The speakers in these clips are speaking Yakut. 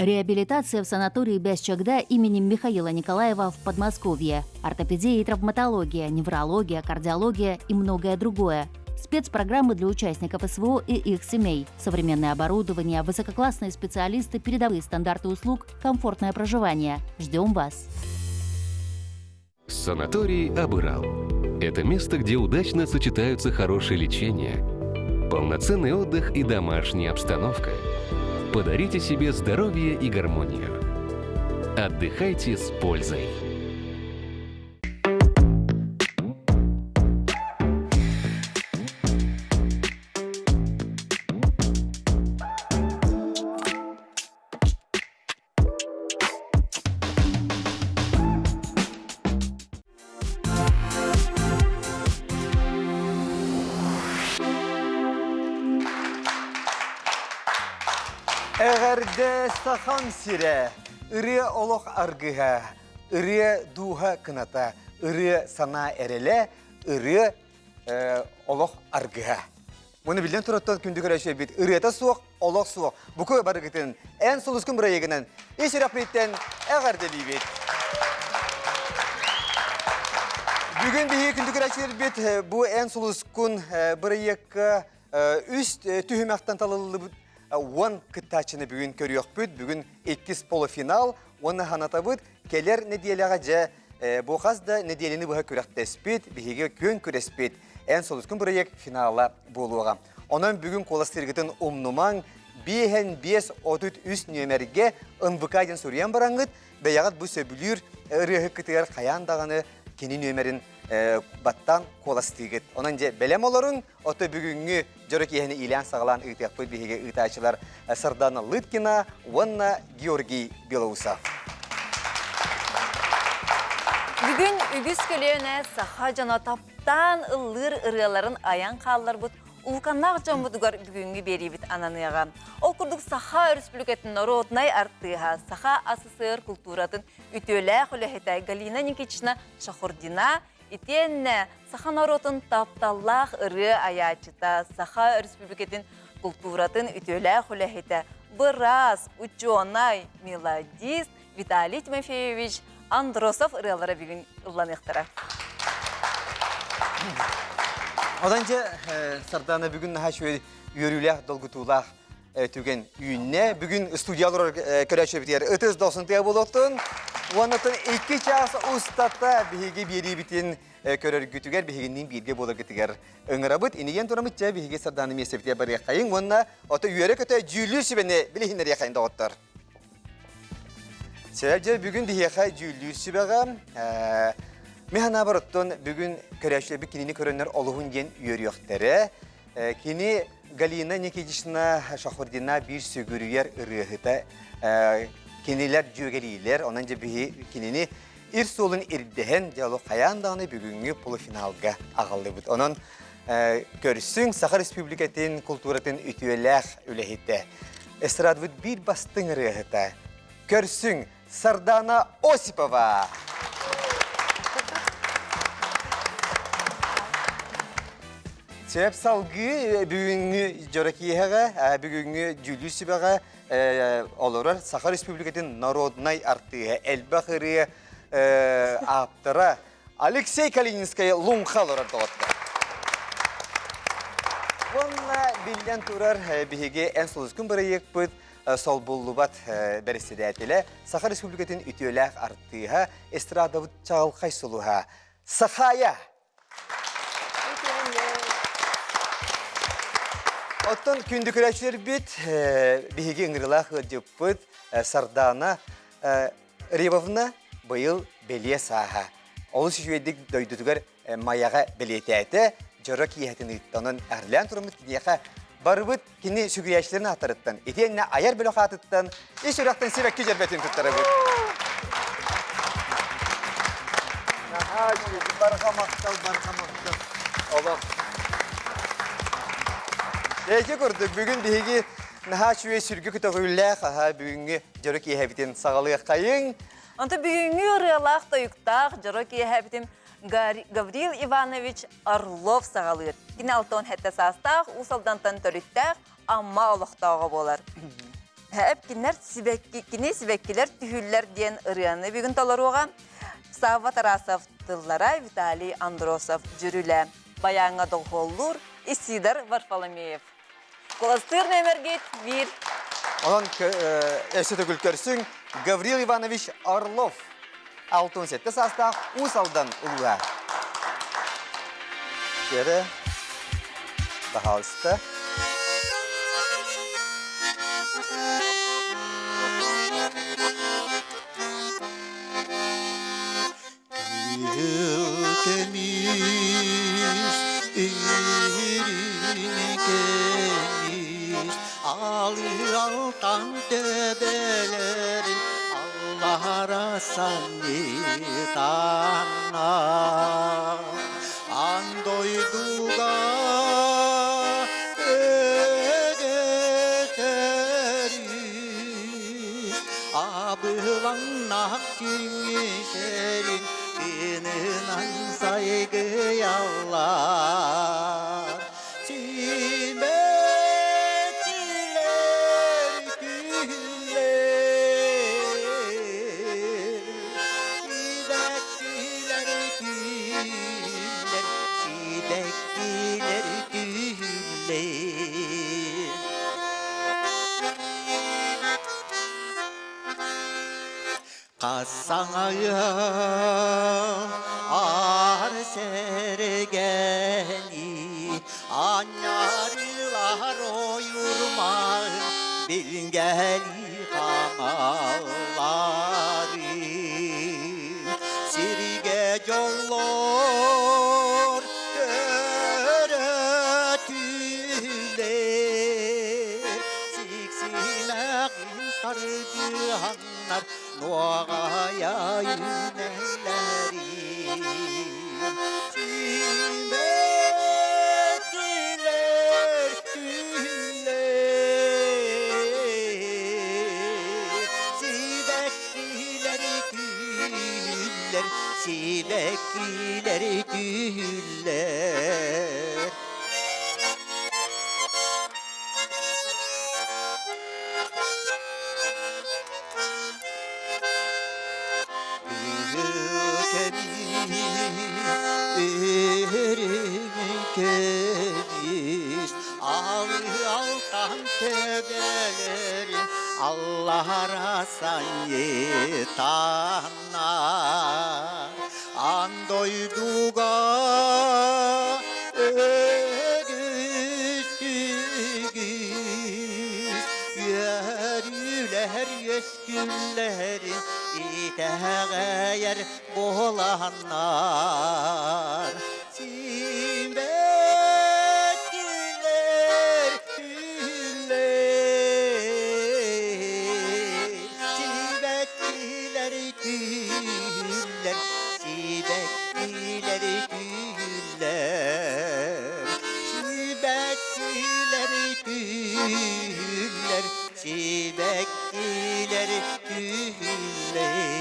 Реабилитация в санатории Бясчагда имени Михаила Николаева в Подмосковье. Ортопедия и травматология, неврология, кардиология и многое другое. Спецпрограммы для участников СВО и их семей, современное оборудование, высококлассные специалисты, передовые стандарты услуг, комфортное проживание. Ждем вас! Санаторий Абырал. Это место, где удачно сочетаются хорошее лечение, полноценный отдых и домашняя обстановка. Подарите себе здоровье и гармонию. Отдыхайте с пользой. Эҕэрдэ Сахам сирэ, ырыа олох аргыһа, ырыа дууһа кыната, ырыа санаа эрэлэ, ырыа олох аргыһа. Муну биллэн тураттан күндү көрөөччүлэрбит ырыата суох, олох суох. Буку барыгытын эн сулускун бырайыгынан ис сүрэхпититтэн эҕэрдэлиибит. Бүгүн биһиги күндү көрөөччүлэрбит бу эн сулускун бырайыакка үс түһүмэхтэн талыллыбыт уон кыттааччыны бүгүн көрүөхпүт. Бүгүн иккис полуфинал уонна ханатабыт. Кэлэр нэдиэлэҕэ дьэ бу хас да нэдиэлэни быһа күрэхтэспит, биһиги күөн күрэспит Эн сулускун бырайыак финала буолуоҕа. Онон бүгүн куоластыыргытын умнумаҥ, биэһэн 5 33 нүөмэргэ НВК диэн суруйан бараҥҥыт, бэйэҕит бу сөбүлүүр ырыаһыккытыгар хайаан даҕаны кини нүөмэрин баттаан куоластыыгыт. Онон дьэ бэлэм олоруҥ, ото бүгүҥҥү дьоро киэһэни иилээн-саҕалаан ыытыахпыт биһиги ыытааччылар Сардана Лыткина уонна Георгий Белоусов. Бүгүн үгүс көлүөнэ саха дьоно таптаан ыллыыр ырыаларын айан хаалларбыт улуканнаах дьоммутугар бүгүҥҥү биэриибит ананыаҕа. Ол курдук Саха Өрөспүүбүлүкэтин норуотунай артыыһа, Саха АССР култууратын үтүөлээх үлэһитэ Галина Никитична Шахурдина Итиэннэ саха норуотун тапталлаах ырыа айааччыта, Саха Өрөспүүбүлүкэтин култууратын үтүөлээх үлэһитэ, быраас, учуонай, мелодист Виталий Тимофеевич Андросов ырыалара бүгүн ылланыахтара. Одан дьэ, Сардана бүгүн наһаа үчүгэй үөрүүлээх, долгутуулаах түгэн үүннэ. Бүгүн студия олорор көрөөччүбүтүгэр ытыс дохсун тыа буолуохтун. Уоннатын икки чаас устата биһиги биэриибитин көрөргүтүгэр биһигинниин бииргэ буоларгытыгар ыҥырабыт. Инигэн турамыт дьэ биһиги Сардаана миэстэбитигэр барыаххайыҥ уонна ото үөрэ-көтө дьүүллүүр сүбэни билиһиннэриэххэйин доҕоттор. Дьэ бүгүн биһиэхэ дьүүллүүр сүбэҕэ мин санаабар оттон бүгүн көрөөччүлэрбит кинини көрөннөр олуһун диэн үөрүөхтэрэ. Кини Галина Никитична Шахурдина биир сүгүрүйэр ырыаһыта кинилэр дьүөгэлиилэр, онон дьэ биһи кинини ир суолун ирдэһэн дьэ хайаан даҕаны бүгүҥҥү полуфиналга аҕаллыбыт. Онон көрсүҥ Саха Республикатын култууратын үтүөлээх үлэһитэ, эстрадабыт биир бастыҥ ырыаһыта, көрсүҥ Сардана Осипова! Сөп салгыы бүгүҥҥү дьоро киэһэҕэ, бүгүҥҥү дьүүллүүр сүбэҕэ олорор Саха Республикатын народнай артыыһа, элбэх ырыа ааптара Алексей Калининскай Луҥха олорор доҕоттор. Уонна биллэн турар биһиги эн сулускун бырайыакпыт солбуллубат бэрэссэдээтэлэ, Саха Республикатын үтүөлээх артыыһа, эстрадабыт чаҕылхай сулуһа Сахая! Оттон күндү көрөөччүлэрбит, биһиги ыҥырыылаах ыалдьыппыт Сардана Ревовна быйыл бэлиэ сааһа. Олус үчүгэйдик дойдутугар Майаҕа бэлиэтээтэ, дьоро киэһэтин ыытта. Онон эҕэрдэлээн тураммыт киниэхэ барыбыт кини сүгүрүйээччилэрин ааттарыттан, итиэннэ айар бөлөх аатыттан ис сүрэхтэн сибэкки дьэрбэтин туттарабыт. Наһаа үчүгэй, барҕа махтал, барҕа махтал. Олох. Эки курдук бүгүн биһиги наһаа үчүгэй сүргү көтөҕүүлээх аһа бүгүҥҥү дьоро киэһэбитин саҕалыаххайыҥ. Онто бүгүҥҥү ырыалаах тойуктаах дьоро киэһэбитин Гаврил Иванович Орлов саҕалыыр. Кини 67 саастаах, Уус Алдантан төрүттээх, Амма олохтооҕо буолар. Эпкиннэр кини сибэккилэр түһүүллэр диэн ырыаны бүгүн толоруоҕа. Савва Тарасов тыллара, Виталий Андросов дьүрүлэ. Баяҥҥа доҕуһуоллуур Исидор Варфоломеев. Куластыыр нөмергит биир. Онон өссө төгүл көрсүҥ Гаврил Иванович Орлов. 67 саастаах Уус Алдан улууһа. Кэрэ, пожалуйста. Кыһыл көмүс, үрүҥ көмүс, алы-алтан төбөлөрүн аллара санньытанна. Аан дойдуга өгөтөрүс, абылаҥнаах күҥҥүсэрин тыынынан сайгыйаллар. Симэттилэр күллэр, сибэккилэр күллэр, сибэккилэр күллэр. Хас саҥайа аар сэргэни анньарылар ойурмаын билгэли хаҥаллары сиргэ дьоллор төрөтүлэр сиксимэҕин тардыһаннар нуоҕайа үүнэллэрин Симэттилэр күллэр, сибэккилэр күллэр, сибэккилэр күллэр. Көмүс алтан төбөлөрүн Аллара саньытанна Ан дойдуга өгүс үгүс үөрүүлэр үөскүллэрин итэҕэйэр буоланнар Симэттилэр күллэр, сибэккилэр күллэр, сибэккилэр күллэр, сибэккилэр күллэр, сибэккилэр күллэр.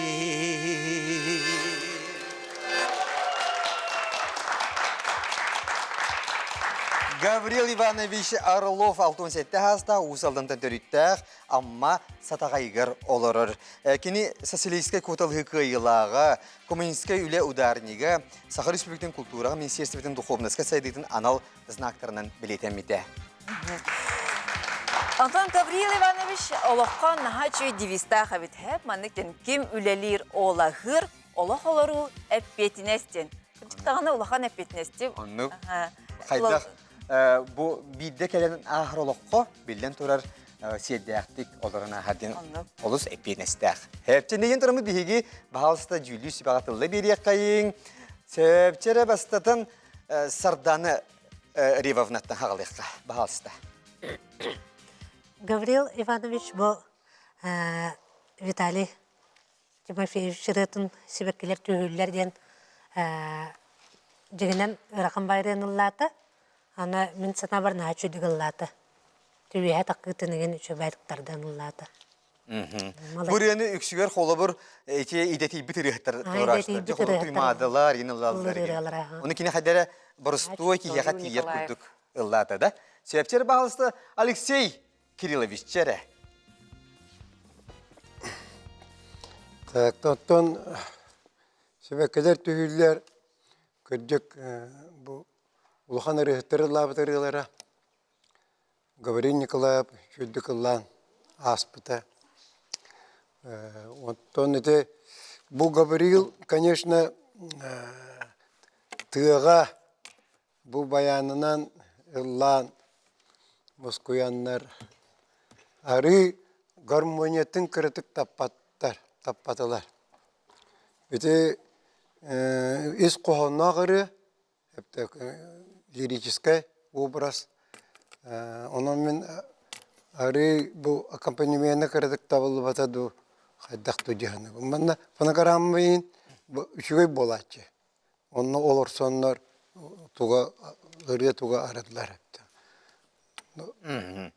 Гаврил Иванович Орлов 67 саастаах Уус Алдантан төрүттээх Амма Сатаҕайыгар олорор. Кини социалистическай куоталаһыы кыайыылааҕа, коммунистическай үлэ ударнига, Саха Республикатын култуураҕа министерствотын духовноска сайдыытын анал знактарынан бэлиэтэммитэ. Антон Гаврил Иванович олоххо наһаа үчүгэй девизтаах эбит. Маннык ким үлэлиир олаһыыр, олох олоруу эппиэтинэс диэн. Кырдьык даҕаны улахан эппиэтинэсти. Оннук. Хайдах бу биирдэ кэлэн ааһар олоххо биллэн турар сиэрдээхтик олорон ааһар диэн олус эппиэтинэстээх. Хэпчэнийин тураммыт биһиги баһаалыста дьүүллүүр сүбэҕэ тылла биэриэххэйиҥ. Сөпчэрэ бастатан Сардана Ривовнаттан хаҕалыахха. Баһаалыста. Гаврил Иванович бу Виталий Тимофеевич ырыатын сибэккилэр түһүүллэр диэн дьиҥинэн ыарахан байрыан ыллаата. Аны мин санаабар наһаа үчүгэй ыллаата. Түбүһэ таккыытын игин үчүгэй тардан ыллаата. Бу ырыаны үксүгэр холобур ити идэтийбит ырыаһыттар туораачтар. Туймаадалар, ин ыллааллар. Оны кини хайдара боростуой киһиэхэ тиийэр курдук ыллаата да. Сөпчер баһалыста Алексей Кириллович чэрэ. Так, оттон сибэккилэр түһүүллэр кырдьык бу улахан ырыаһыттар ыллаабыт ырыалара Гаврил Николаев үчүгэйдик ыллаан ааспыта. Оттон ити бу Гаврил, конечно, тыаҕа бу байаанынан ыллаан мускуйаннар арыы гармониятын кыратык таппаттар, таппатылар. Ити ис хоһоонноох ырыа лирическэй образ. Онон мин арыы бу аккомпанемены кыратык табыллыбата дуу, хайдах дуу дьаһанабын. Манна фонограмма иһин үчүгэй буолааччы. Онно олорсоннор туга ырыа туга арыдылар.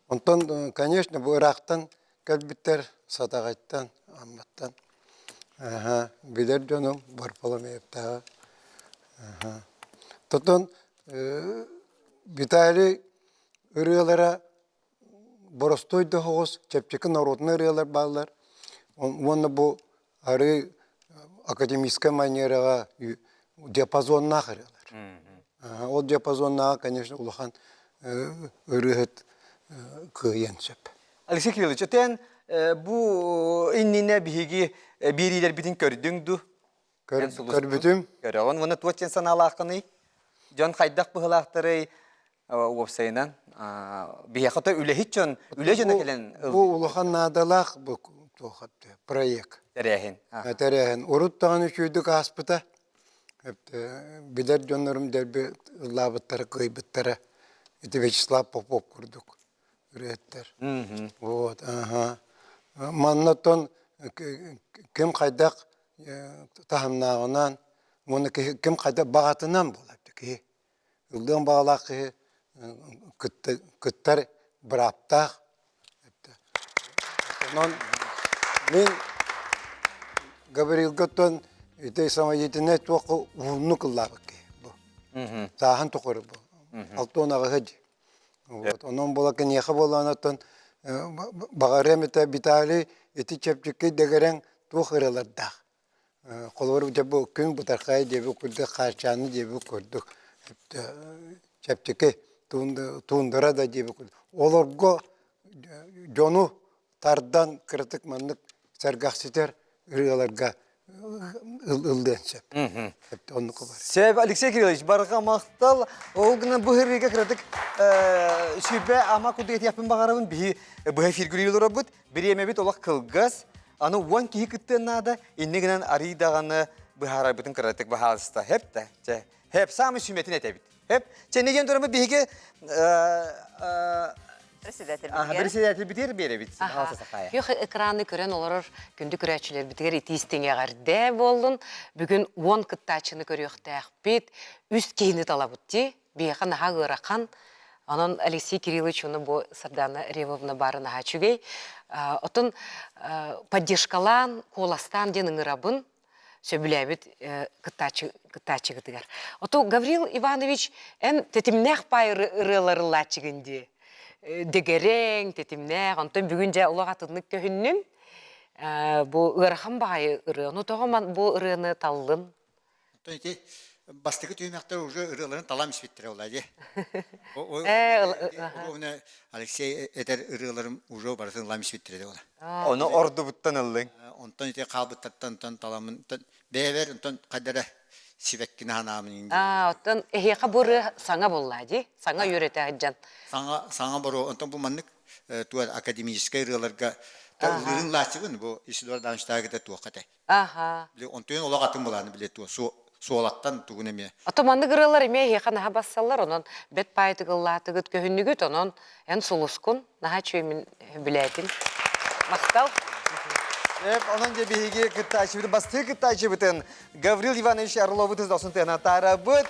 Онтон, конечно, бу ыраахтан кэлбиттэр Сатаҕайтан, Амматтан. Билэр дьонум Варфоломеевтааҕы. Тотон Виталий ырыалара боростуой да соҕус, чэпчэки норуотунай ырыалар бааллар. Уонна бу арыы академическай манераҕа диапазоннаах ырыалар. Ол диапазоннааҕа, конечно, улахан ырыаһыт кыайыан сөп. Алексей Кириллович, этэн бу иннинэ биһиги биэриилэрбитин көрдүҥ дуу? Көрбүтүм. Көрөҕүн. Уонна туох диэн санаалааххыный? Дьон хайдах быһыылаахтарый уопсайынан? Биһиэхэ то үлэһит дьон, үлэ дьоно кэлэн Бу улахан наадалаах бу проект. Тэрээһин. Тэрээһин. Урут даҕаны үчүгэйдик ааспыта. Билэр дьоннорум дэлби ыллаабыттара, кыайбыттара. Ити Вячеслав Попов курдук. Ырыаттар. Вот, ага. Манна ким хайдах таһымнааҕынан уонна ким хайдах баҕатынан буолар киһи. Ыллыан баҕалаах киһи кыттар бырааптаах. Онон мин Гаврилга оттон ити самодеятельнай туохха уһуннук ыллаабыт киһи бу. Сааһын тухары бу. 68 дии. Вот. Онон буола киниэхэ буолан оттон баҕарыам этэ Виталий ити чэпчэки дэгэрэҥ туох ырыалардаах. Холобур дьэ бу күн бытархай диэбит курдук, хаарчааны диэбит курдук чэпчэки туундара да диэбит курдук. Олорго дьону тардан кыратык маннык сэргэхситэр ырыаларга ыллыан сөп. Оннук бар. Сөп, Алексей Кириллович, барҕа махтал. Ол гынан бу ырыга кыратык сүбэ ама курдук этиэхпин баҕарабын. Биһи быһа эфиргүрүү олоробут. Бириэмэбит олох кылгас. Аны уон киһи кыттыан наада. Инни гынан арый даҕаны быһаарарбытын кыратык баһаалыста. Хэп да. Чэ. Хэп, самый сүмэтин этэбит. Хэп. Чэ, не диэн турамы биһиги Председатель Председатель биэрэбит. Күөх экраны көрөн олорор күндү көрөөччүлэрбитигэр итии истиҥ эҕэрдэ буоллун. Бүгүн 10 кыттааччыны көрүөхтээхпит. Үс киһини талабыт дии. Биһиэхэ наһаа ыарахан. Онон Алексей Кириллович уну бу Сардана Ревовна баары наһаа үчүгэй. Отон поддержкалаан, куоластаан диэн ыҥырабын. Сөбүлээбит кыттааччыгытыгар. Ото Гаврил Иванович эн тэтимнээх паай ырыаларылааччыгын дии. Дэгерең, тэтимнээх, онтон бүгүн дьэ олох атыннык көһүннүн. Бу ыарахан баҕайы ырыа. Ну тоҕо бу ырыаны таллын? Оттон ити бастакы түһүмэхтэр уже ырыаларын талам испиттэрэ буолла дии. Ровно Алексей этэр ырыаларым уже барытын ылам испиттэрэ буолла. Ону ордубуттан ыллыҥ. Онтон ити хаалбыттартан онтон таламын бэйэбэр онтон хайдара сибэккини ханаамын. Аа, оттон эһиэхэ бу ырыа саҥа буолла дии. Саҥа үөрэтэ сылдьан. Саҥа саҥа боруо онтон бу маннык туох академическай ырыаларга ыллыырын лааччыбын бу Исидор Адамовичтааҕы туохха этэй. Аха. Били онтуйан олох атын былааны били туо суолаттан тугун эмиэ. Ото маннык ырыалар эмиэ эһиэхэ наһаа бассаллар, онон бэт паайтык ыллаатыгыт көһүннүгүт, онон эн сулускун наһаа үчүгэй мин билээтим. Махтал. Эп, онон дьэ биһиги кыттааччыбытын, бастыы кыттааччыбытын Гаврил Иванович Орлову тыздохсун тыанатаарабыт.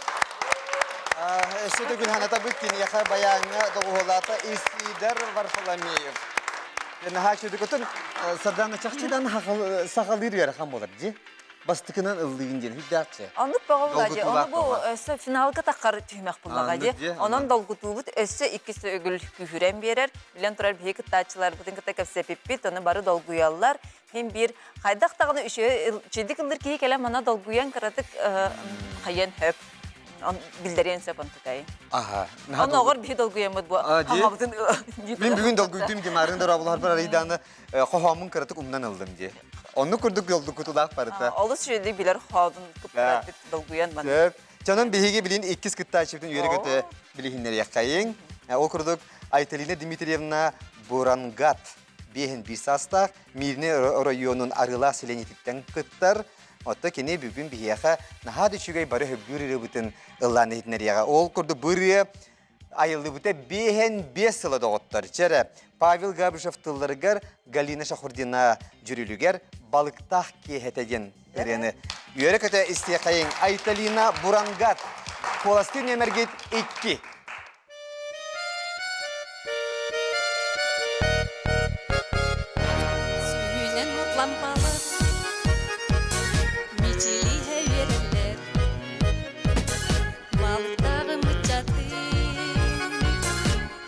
Өссө төгүл ханатабыт киниэхэ баяҥҥа доҕуһуолаата Исидор Варфоломеев. Наһаа үчүгэй. Сардана чахчыдан сахалыыр үөрэхэн болар дии. бастыкынан ыллыгын диэн үрдээхчэ. Оннук бөҕө була дии. Ону бу өссө финалга таххар түһүмэх буллаҕа дии. Онон долгутуубут өссө иккис өгүл күүһүрэн биэрэр. Билэн турар биһиги кыттааччыларбытын кытта кэпсэпиппит, ону бары долгуйаллар. Хин биир хайдах даҕаны үчүгэйдик ыллыр киһи кэлэн мана долгуйан кыратык хайыан хөп биллэриэн сөп онтукай. Аха. Оннооҕор биһи долгуйаммыт бу хамабытын Мин бүгүн долгуйдум ди марын дорообулар арыйдааны хоһооммун кыратык умнан ыллым ди. Оннук курдук долгутулаах барыта. Олус үчүгэйдик билэр хоһообун кыптарбыт долгуйан ман. Сөп. Чонон биһиги билин иккис кыттааччыбытын үөрэ-көтө билиһиннэриэххэйиҥ. Ол курдук Айталина Дмитриевна Бурангат биэһин биир саастаах Мирнэй оройуонун Арыылаах сэлиэнньэтиттэн кыттар. Отто кини бүгүн биһиэхэ наһаа да үчүгэй бары сөбүлүүр ырыабытын ыллаан иһитиннэриэҕэ. Ол курдук бу ырыа айыллыбыта биэһэн биэс сыла доҕоттор. Чэрэ, Павел Габышев тылларыгар Галина Шахурдина дьүрүлүгэр «Балыктаах киэһэтэ» диэн ырыаны үөрэ-көтө истиэхэйиҥ Айталина Бурангат. Куоластыы нүөмэргит икки. Сүүнэн лампалар мичилиһэ үөрэллэр Балыктааҕы мыччаты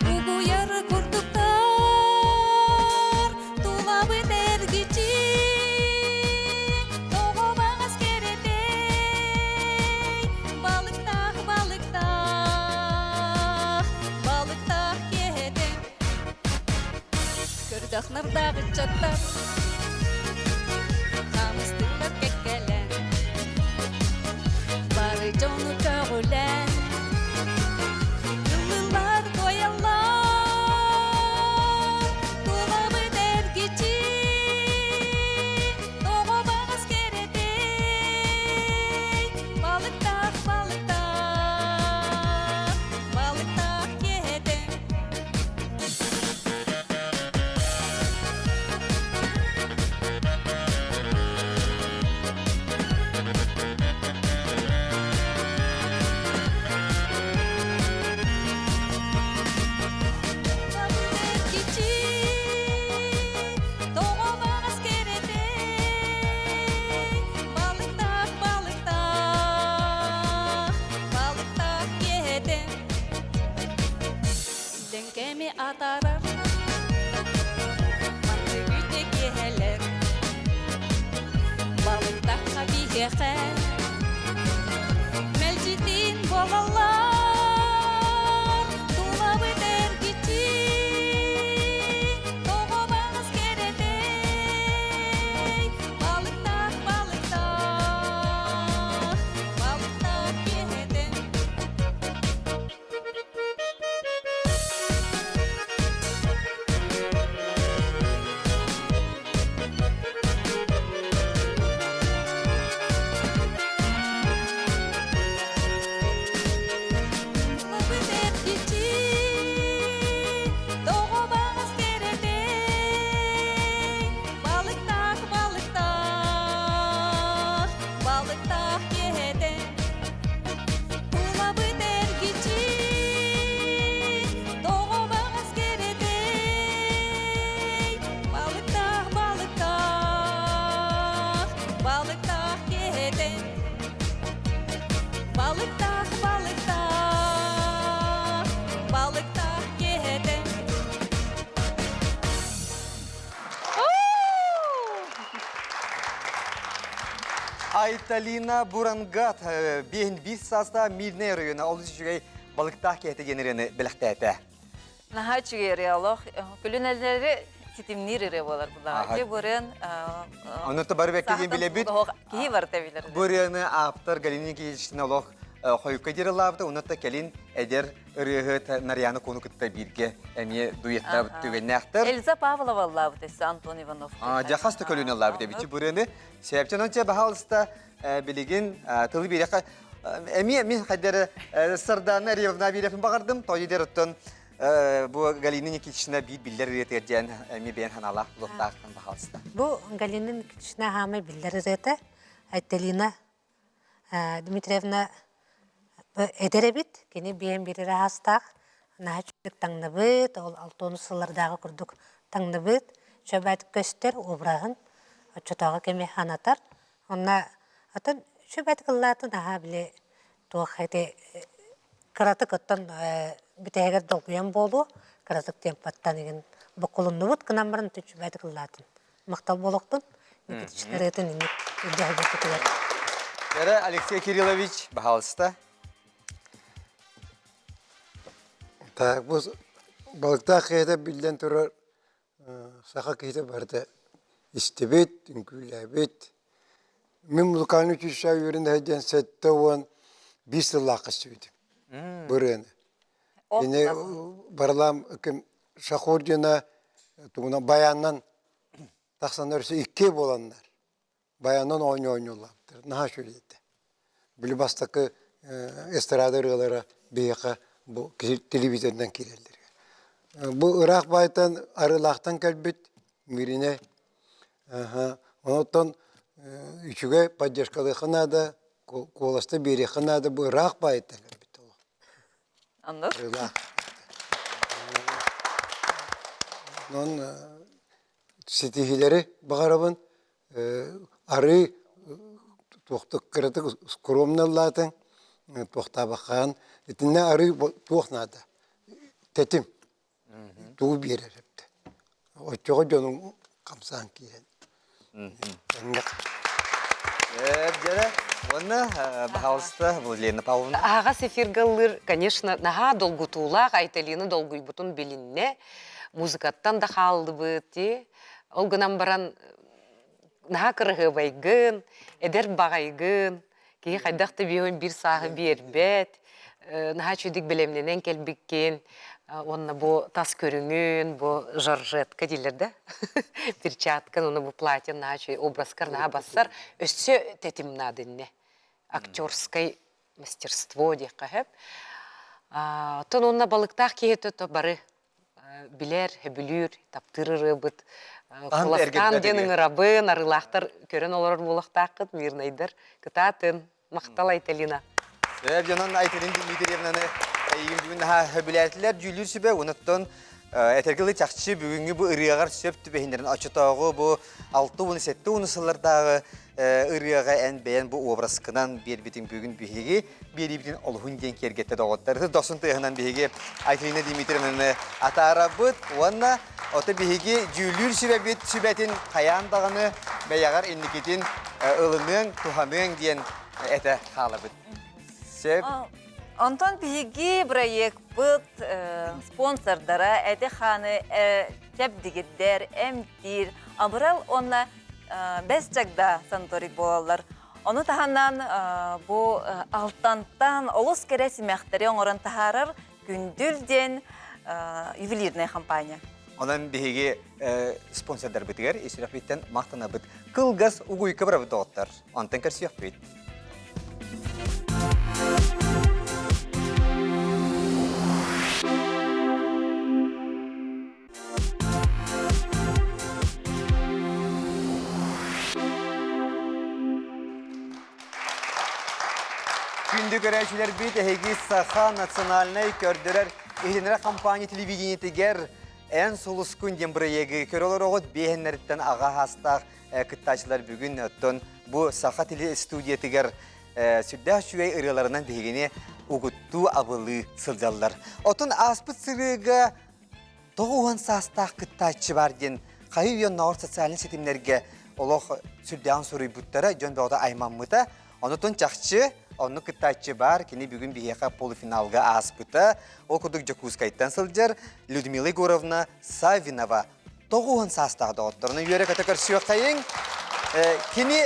угуйар курдуктар тулабыт эргиччи тоҕо баҕас кэрэтэй балыктаах балыктаах балыктаах киэһэтэ көрдөх нардаах ыччаттар Хамыстыылар кэккэлээн, бары дьону көҕүлээн, ыллылар туойаллар, тулабыт эргиччи, тоҕо баҕас кэрэтэй, балыктаах балыктаах, балыктаах киэһэтэ. Балыктаах, балыктаах, балыктаах киэһэтэ Лэҥкэми атаарар Маннык үтэ киэһэлэр Балыктахха биһиэхэ Мэлдьитин буолаллар Тулабыт эргиччи Тоҕо баҕас кэрэтэй Балыктаах, балыктаах Балыктаах киэһэтэ Балыктаах, балыктаах, балыктаах киэһэтэ Тулабыт эргиччи, тоҕо баҕас кэрэтэй, Балыктаах, балыктаах, балыктаах киэһэтэ. Балыктаах, балыктаах, балыктаах киэһэтэ. Айталина Бурангат биэһин биир саастаах Мирнэй оройуона олус үчүгэй балыктаах киһитэ диэн ырыаны бэлэхтээтэ. Наһаа үчүгэй ырыа олох күлүнэлэри ситимниир ырыа буолар буллаҕа. Дьэ бу ырыан Ону то бары бэккэ диэн билэбит. Киһи барыта билэр. Бу ырыаны ааптар Галина Никитична олох хойукка диэри ыллаабыта, онно кэлин эдэр ырыаһыт Нарьяна Куону кытта бииргэ эмиэ дуэттаабыт түгэннээхтэр. Эльза Павлова ыллаабыт өссө Антон Иванов. Дьахас да көлүнэ ыллаабыт эбит бу ырыаны. Сээпчэн онча баһаалыста билигин тылы биэрэхэ эмиэ мин хайдары Сардаана Риевна биэрэпин баҕардым. Тойу дер оттон бу Галина Никитична биир биллэр ырыатыгар диэн эмиэ бэйэн ханаалаах булуохтаахтан баһаалыста. Бу Галина Никитична хаамай биллэр ырыата Айталина Дмитриевна эдэр эбит, кини биэм биир аһастаах, наһаа үчүгдүк таҥныбыт, ол алтонус сыллардааҕы курдук таҥныбыт, чөбөт көстөр обраһын оччотооҕу кэми анатар. Онно Оттон үчүгэй ыллаатын аһаа били туох эти кыратык оттон бүтэһигэр долгуйан буолуо, кыратык темпаттан игин буккулуннубут гынан баран үчүгэйдик ыллаатын. Махтал буолуохтун. Никитичтарыатын инник үрдэһэрбитигэр. Эрэ Алексей Кириллович, баһаалыста. Так, бу балыктаах киһитэ биллэн турар саха киһитэ барыта истибит, үҥкүүлээбит. Мин музыкальный училище үөрэнэ диэн 75 сыллаахха истибитим бырыаны. Ини барылаам ким Шахур диэна тугунан баянынан тахсаннар өссө икки буоланнар баянынан оонньуу оонньуулаабыттар. Наһаа үчүгэй этэ. Били бастакы эстрада ырыалара биһиэхэ бу телевизорынан киирэллэр. Бу ыраах баайтан Арыылаахтан кэлбит Мииринэй. Онтон үчүгэй поддержкалыахха наада, куоласта биэриэххэ наада бу ыраах баайтан кэлбит. Оннук. Арыылаах. Онон ситиһиилэри баҕарабын. Арыы туохтук кыратык скромно ыллаатыҥ, туохтаабаккаҕын итиннэ арыы туох наада тэтим тугу биэрэр эбит. Оччоҕо дьонуҥ хамсаан киирэн. Дьэрэ, уонна баһаалыста Владилена Павловна. Аһаҕас эфиргэ ыллыыр, конечно, наһаа долгутуулаах Айталина долгуйбутун билиннэ. Музыкаттан да хааллыбыт, Ол гынан баран наһаа кыраһыабайгын, эдэр баҕайгын, киһи хайдах да биэһин биир сааһы биэрбэт, наһаа үчүгдүк бэлэмнэнэн кэлбиккин, уонна бу тас көрүҥүн, бу жоржетка дииллэр да, перчаткан, уонна бу платье наһаа үчүгэй образкар наһаа бассар, өссө тэтим наада иннэ. Актерскай мастерство диэххэ сөп. Оттон уонна балыктаах киһи то бары билэр, сөбүлүүр, таптыыр ырыабыт. Куластаан диэн ыҥырабын, арыылаахтар көрөн олорор буолуохтааххыт, мирнайдар. Кытаатын, махтал Айталина. Сөп, дьонон Айталин Дмитриевнаны эйигин бүгүн наһаа сөбүлээтилэр, дьүүллүүр сүбэ, онуттан этэргэ дылы чахчы бүгүҥҥү бу ырыаҕар сөп түбэһиннэрин оччотооҕу бу 67 сыллардааҕы ырыаҕа эн бэйэн бу образкынан биэрбитиҥ бүгүн биһиги биэриибитин олуһун диэн киэргэттэ доҕоттор. Ытыс дохсун тыаһынан биһиги Айталина Дмитриевнаны атаарабыт уонна ото биһиги дьүүллүүр сүбэбит сүбэтин хайаан даҕаны бэйэҕэр инникитин ылыныаҥ, туһаныаҥ диэн этэ хаалабыт. Сөп. Онтон биһиги бырайыакпыт спонсордара эти-хааны чэбдигирдэр, эмтиир, абырал уонна Бэс Чагда санаторий буолаллар. Ону таһынан бу Алтантан олус кэрэ симэхтэри оҥорон таһаарар Күндүл диэн ювелирная компания. Онон биһиги спонсордарбытыгар ис сүрэхпиттэн махтанабыт. Кылгас угуйка барабыт доҕоттор. Онтон көрсүөхпүт. Күндү көрөөччүлэрбит, эһиги Саха национальнай көрдөрөр иһитиннэрэр компания телевидениетигэр Эн сулускун диэн бырайыагы көрө олороҕут биэһэннэриттэн аҕа аастаах кыттааччылар бүгүн оттон бу Саха телестудиятыгар сүрдээх үчүгэй ырыаларынан биһигини угуттуу абылыы сылдьаллар. Отун ааспыт сырыыга 90 саастаах кыттааччы бар диэн хайы үйэ оннооҕор социальнай ситимнэргэ олох сүрдээҕин суруйбуттара, дьон бөҕөтө аймаммыта. Онутун чахчы оннук кыттааччы бар, кини бүгүн биһиэхэ полуфиналга ааспыта. Ол курдук Дьокуускайтан сылдьар Людмила Егоровна Саввинова 90 саастаах доҕотторун үөрэ-көтө көрсүөххэйиҥ. Кини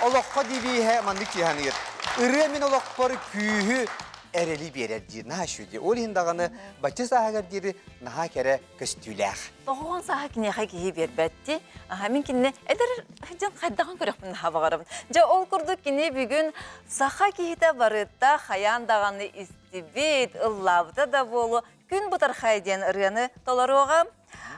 олоххо девиһэ маннык киһаныыр. Ырыа мин олохпор күүһү эрэли биэрэр диир. Наһаа үчүгэй. Ол иһин даҕаны бачча сааһыгар диэри наһаа кэрэ көстүүлээх. Тоҕоҕон сааһа киниэхэ киһи биэрбэтти. Аха мин кинини эдэр дьон хайдаҕын көрөхпүн наһаа баҕарабын. Дьэ ол курдук кини бүгүн саха киһитэ барыта хайаан даҕаны истибит, ыллаабыта да буолуо Күн бытархай диэн ырыаны толоруоҕа.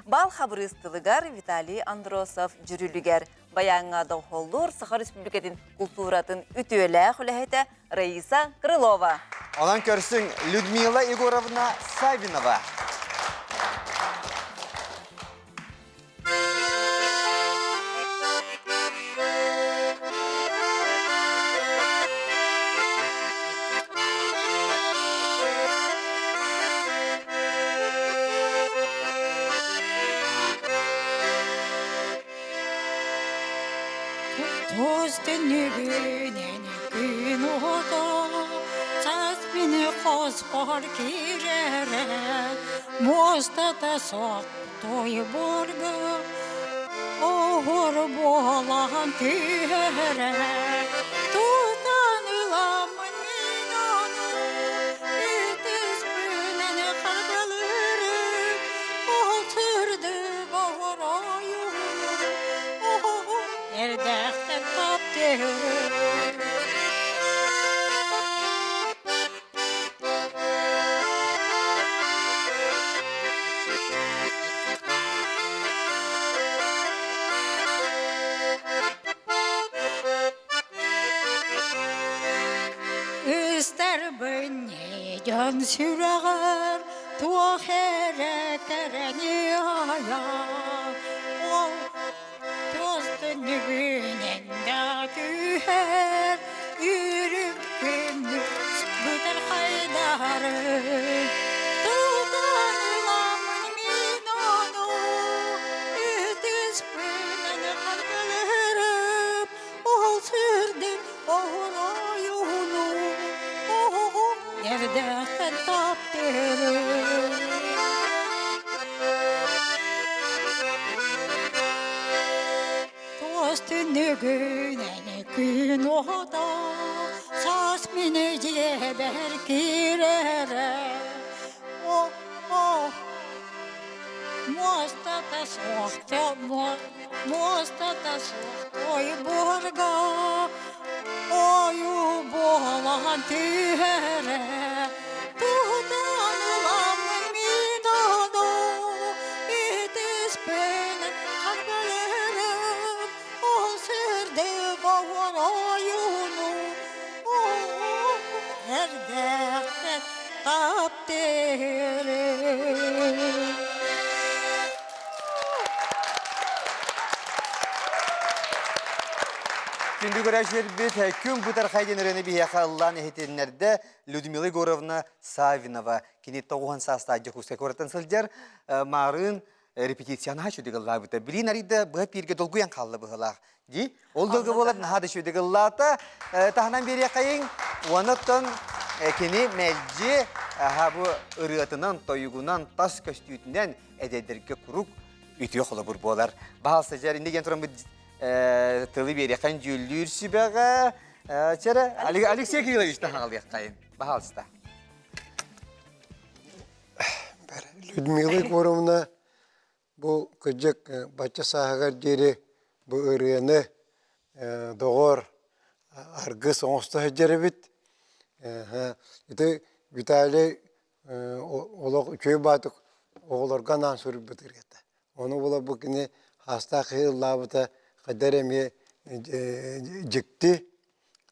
Бал хабырыыс тылыгар Виталий Андросов дьүрүлүгэр баяҥҥа доҕуһуоллуур Саха Республикатын култууратын үтүөлээх үлэһитэ Раиса Крылова. Онон көрсүҥ Людмила Егоровна Саввинова. Туос түннүгүнэн күн уота Саас мини хоспор киирэрэ Муостата суох той буорга Оһуор буолан түһэрэ Тутан ыламмын мин ону Үтүспүнэн харбалыырым Ол сырдык оҕоройуну Эрдэхтэн таптыырым Үстэрбин дьон сүрэҕэр туох эрэ кэрэни айар Ол туос түннүгүнэн да түһэр Үрүк күнүс бүтэр хайдарын Тутан ыламмын мин ону Үтүспүнэн харгылырым Ол сырдык оҕолойуну Эрдэхтэн таптыырым Туос түннүгүнэн күн уота Саас мини дьиэбэр киирэрэ О, муостата суох муостата суох той буорга Ойуу буолан түһэрэ Тутан ыламмын мин ону Итиспин харбалырым Ол сырдык оһуор ойууну Эрдэхтэн таптыырым Күндү көрөөччүлэрбит, күн бытархай диэн ырыаны биһиэхэ ыллаан иһитиннэрдэ Людмила Егоровна Саввинова. Кини тоҕуһан саастаах Дьокуускай куораттан сылдьар. Маарыын репетицияны наһаа үчүгэй ыллаабыта. Билин арыйда быһа пииргэ долгуйан хаалла быһылаах. Дии. Ол долгу буолар наһаа да үчүгэй ыллаата. Таһынан биэриэххэйиҥ. Уонна кини мэлдьи аха бу ырыатынан, тойугунан, тас көстүүтүнэн эдэрдэргэ куруук үтүө холобур буолар. Баһаалыста дьэр инни диэн тураммыт тылы биэриэххин дьүүллүүр сүбэҕэ. Чэрэ, Алексей Кириллович таһаҕалыаххайын. Баһаалыста. Людмила Егоровна бу кырдьык бачча сааһыгар диэри бу ырыаны доҕор аргыс оҥосто сылдьар эбит. Ити Виталий олох үчүгэй баатык оҕолорго анаан суруйбут ырыата. Ону була бу кини хаастаах киһи ыллаабыта хайда эрэ эмиэ дьикти,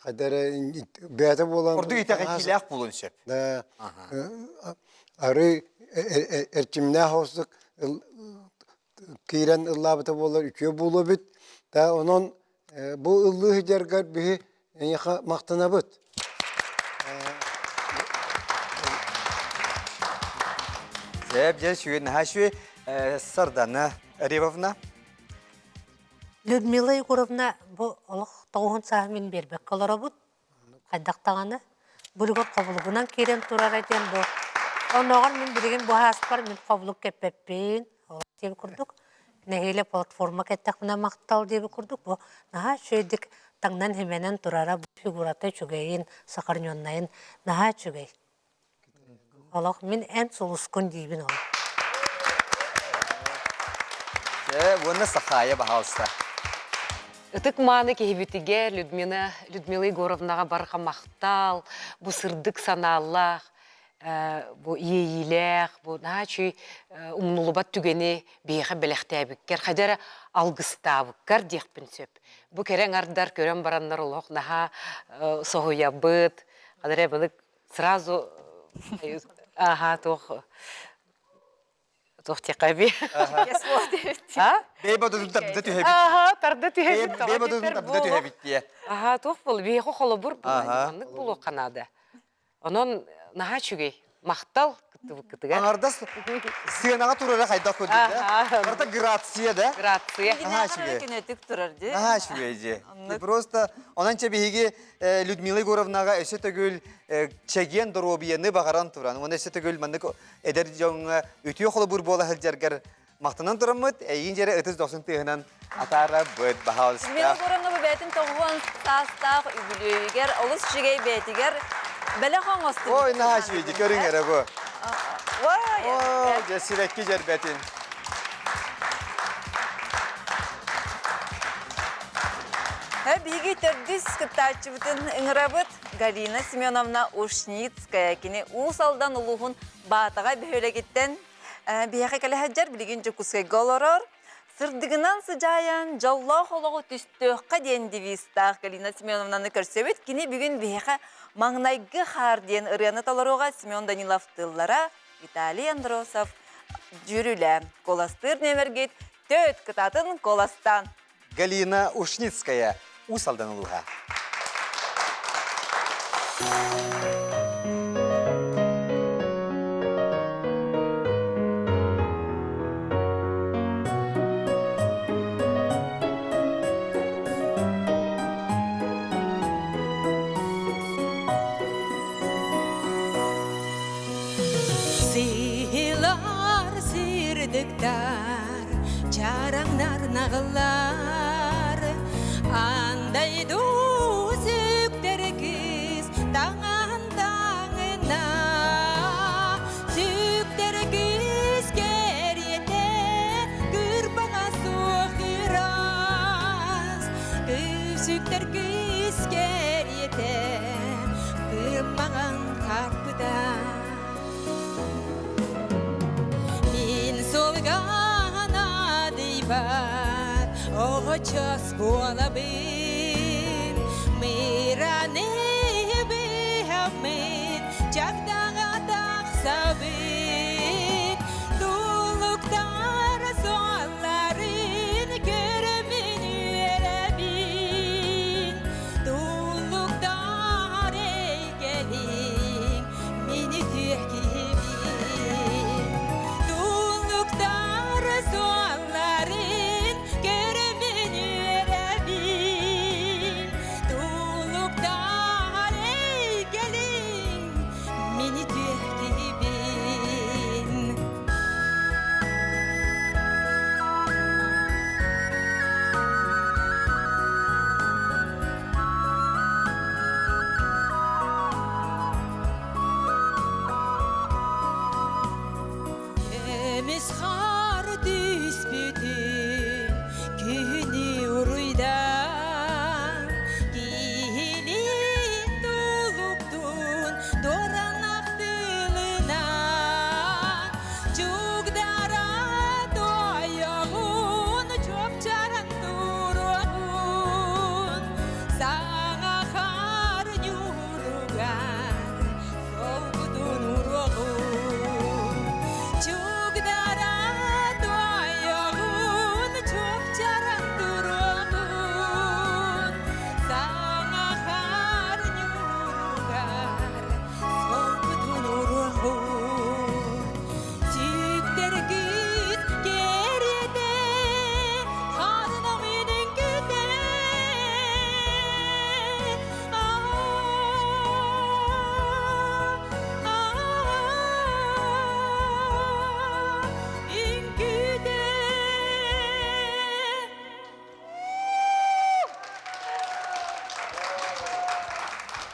хайда эрэ бэйэтэ буолан Ордук итэҕэтиилээх буолуон сөп. Да, арыы эрчимнээх оҕустук киирэн ыллаабыта буоллар үтүө буолуо эбит. Да онон бу ыллыы сылдьаргар биһи эйиэхэ махтанабыт. Сөп, дьэ, сүгүн наһаа үчүгэй. Сардана Ревовна. Людмила Егоровна бу олох тоҕуһун сааһын мин биэрбэккэ олоробут. Хайдах даҕаны булугар хобулугунан киирэн турара диэн бу оннооҕор мин билигин бу ааспар мин хобулук кэппэппин ол диэбит курдук нэһиилэ платформа кэттэхпинэ махтал диэбит курдук бу наһаа үчүгэйдик таҥнан химэнэн турара бу фигурата үчүгэйин сохраненнайын наһаа үчүгэй Олох мин эн сулускун диибин ол. Э, уонна Сахаайа баһаалыста. Ытык мааны киһибитигэр Людмила, Людмила Егоровнаҕа барҕа махтал, бу сырдык санаалаах, бу иэйиилээх, бу наһаа үчүгэй умнулубат түгэни биһиэхэ бэлэхтээбиккэр, хайда эрэ алгыстаабыккар диэхпин сөп. Бу кэрэ аҥардар көрөн бараннар олох наһаа соһуйабыт, ханна эрэ былык сразу ага туох туох диэххэ А? Бэйбэ дудун тарда түһэбит. Аха, тарда түһэбит. Бэйбэ дудун тарда түһэбит диye. Аха, туох бол, биһиэхэ холобур маннык буолуохха наада. Онон наһаа үчүгэй. Махтал. Кыттыбыккытыгар. Аҥардас сыанаҕа турара хайдах курдук да? Барыта грация да? Грация. Наһаа үчүгэй. Күнөтүк турар дии. Наһаа үчүгэй дии. Просто онон чэ биһиги Людмила Егоровнаҕа өссө төгүл чэгиэн доруобуйаны баҕаран туран, уонна өссө төгүл маннык эдэр дьоҥҥо үтүө холобур буола сылдьаргар Махтанан тураммыт, эйиин дьэрэ ытыс дохсун тыаһынан атаарабыт, баһаалыста. Людмила Егоровна бу бэйэтин тоҕуһуон саастаах үбүлүөйүгэр олус үчүгэй бэйэтигэр бэлэх оҥостубут. Ой, наһаа үчүгэй, көрүҥ эрэ бу. Ой, Ой, дьэ сибэкки дьэрбэтин. Биһиги төрдүс кыттааччыбытын ыҥырабыт Галина Семеновна Ушницкая. Кини Уус Алдан улууһун Баатаҕай бөһүөлэгиттэн Биһиэхэ кэлэ сылдьар билигин Дьокуускайга олорор Сырдыгынан сыдьаайан дьоллоох олоҕу түстүөххэ диэн девизтаах Галина Семеновнаны көрсөбүт. Кини бүгүн биһиэхэ Маҥнайгы хаар диэн ырыаны толоруоҕа Семен Данилов тыллара, Виталий Андросов дьүрүлэ. Куоластыыр нүөмэргит төт кытаатын куоластаан. Галина Ушницкая, Уус Алдан улууһа. Сыһылар сырдыктар чараҥнар наҕыллар андайду сүктэр кыыс таҥаһын таҥына сүктэр кыыс кэриэтэ кырбаҥа суох ыраас сүктэр кыыс кэриэтэ кырмаҕан харпыта Мин суолга наадыйбат оҕочос буолабын Мыраны быһаммын чагдаҕа тахсабын Тулуктар суолларын көрөммүн үөрэбин Тулуктар эйгэлиҥ мин үтүө киһибин Туллуктар суолларын көрөммүн үөрэбин Туллуктар эйгэлиҥ мин үтүө киһибин Эмис хаар түспүтүн күнү уруйдан киһилин тулуктун дуоранах тылынан чугдара тойоҕун чуопчаран туруоҕун саҥа хаар ньууругар солбутун уруоҕун чугдара тойоҕун чуопчаран туруоҕун саҥа хаар ньууругар солбутун уруоҕун Сүктэргит кэриэтэ ханна минин күтэ Үҥкүтэ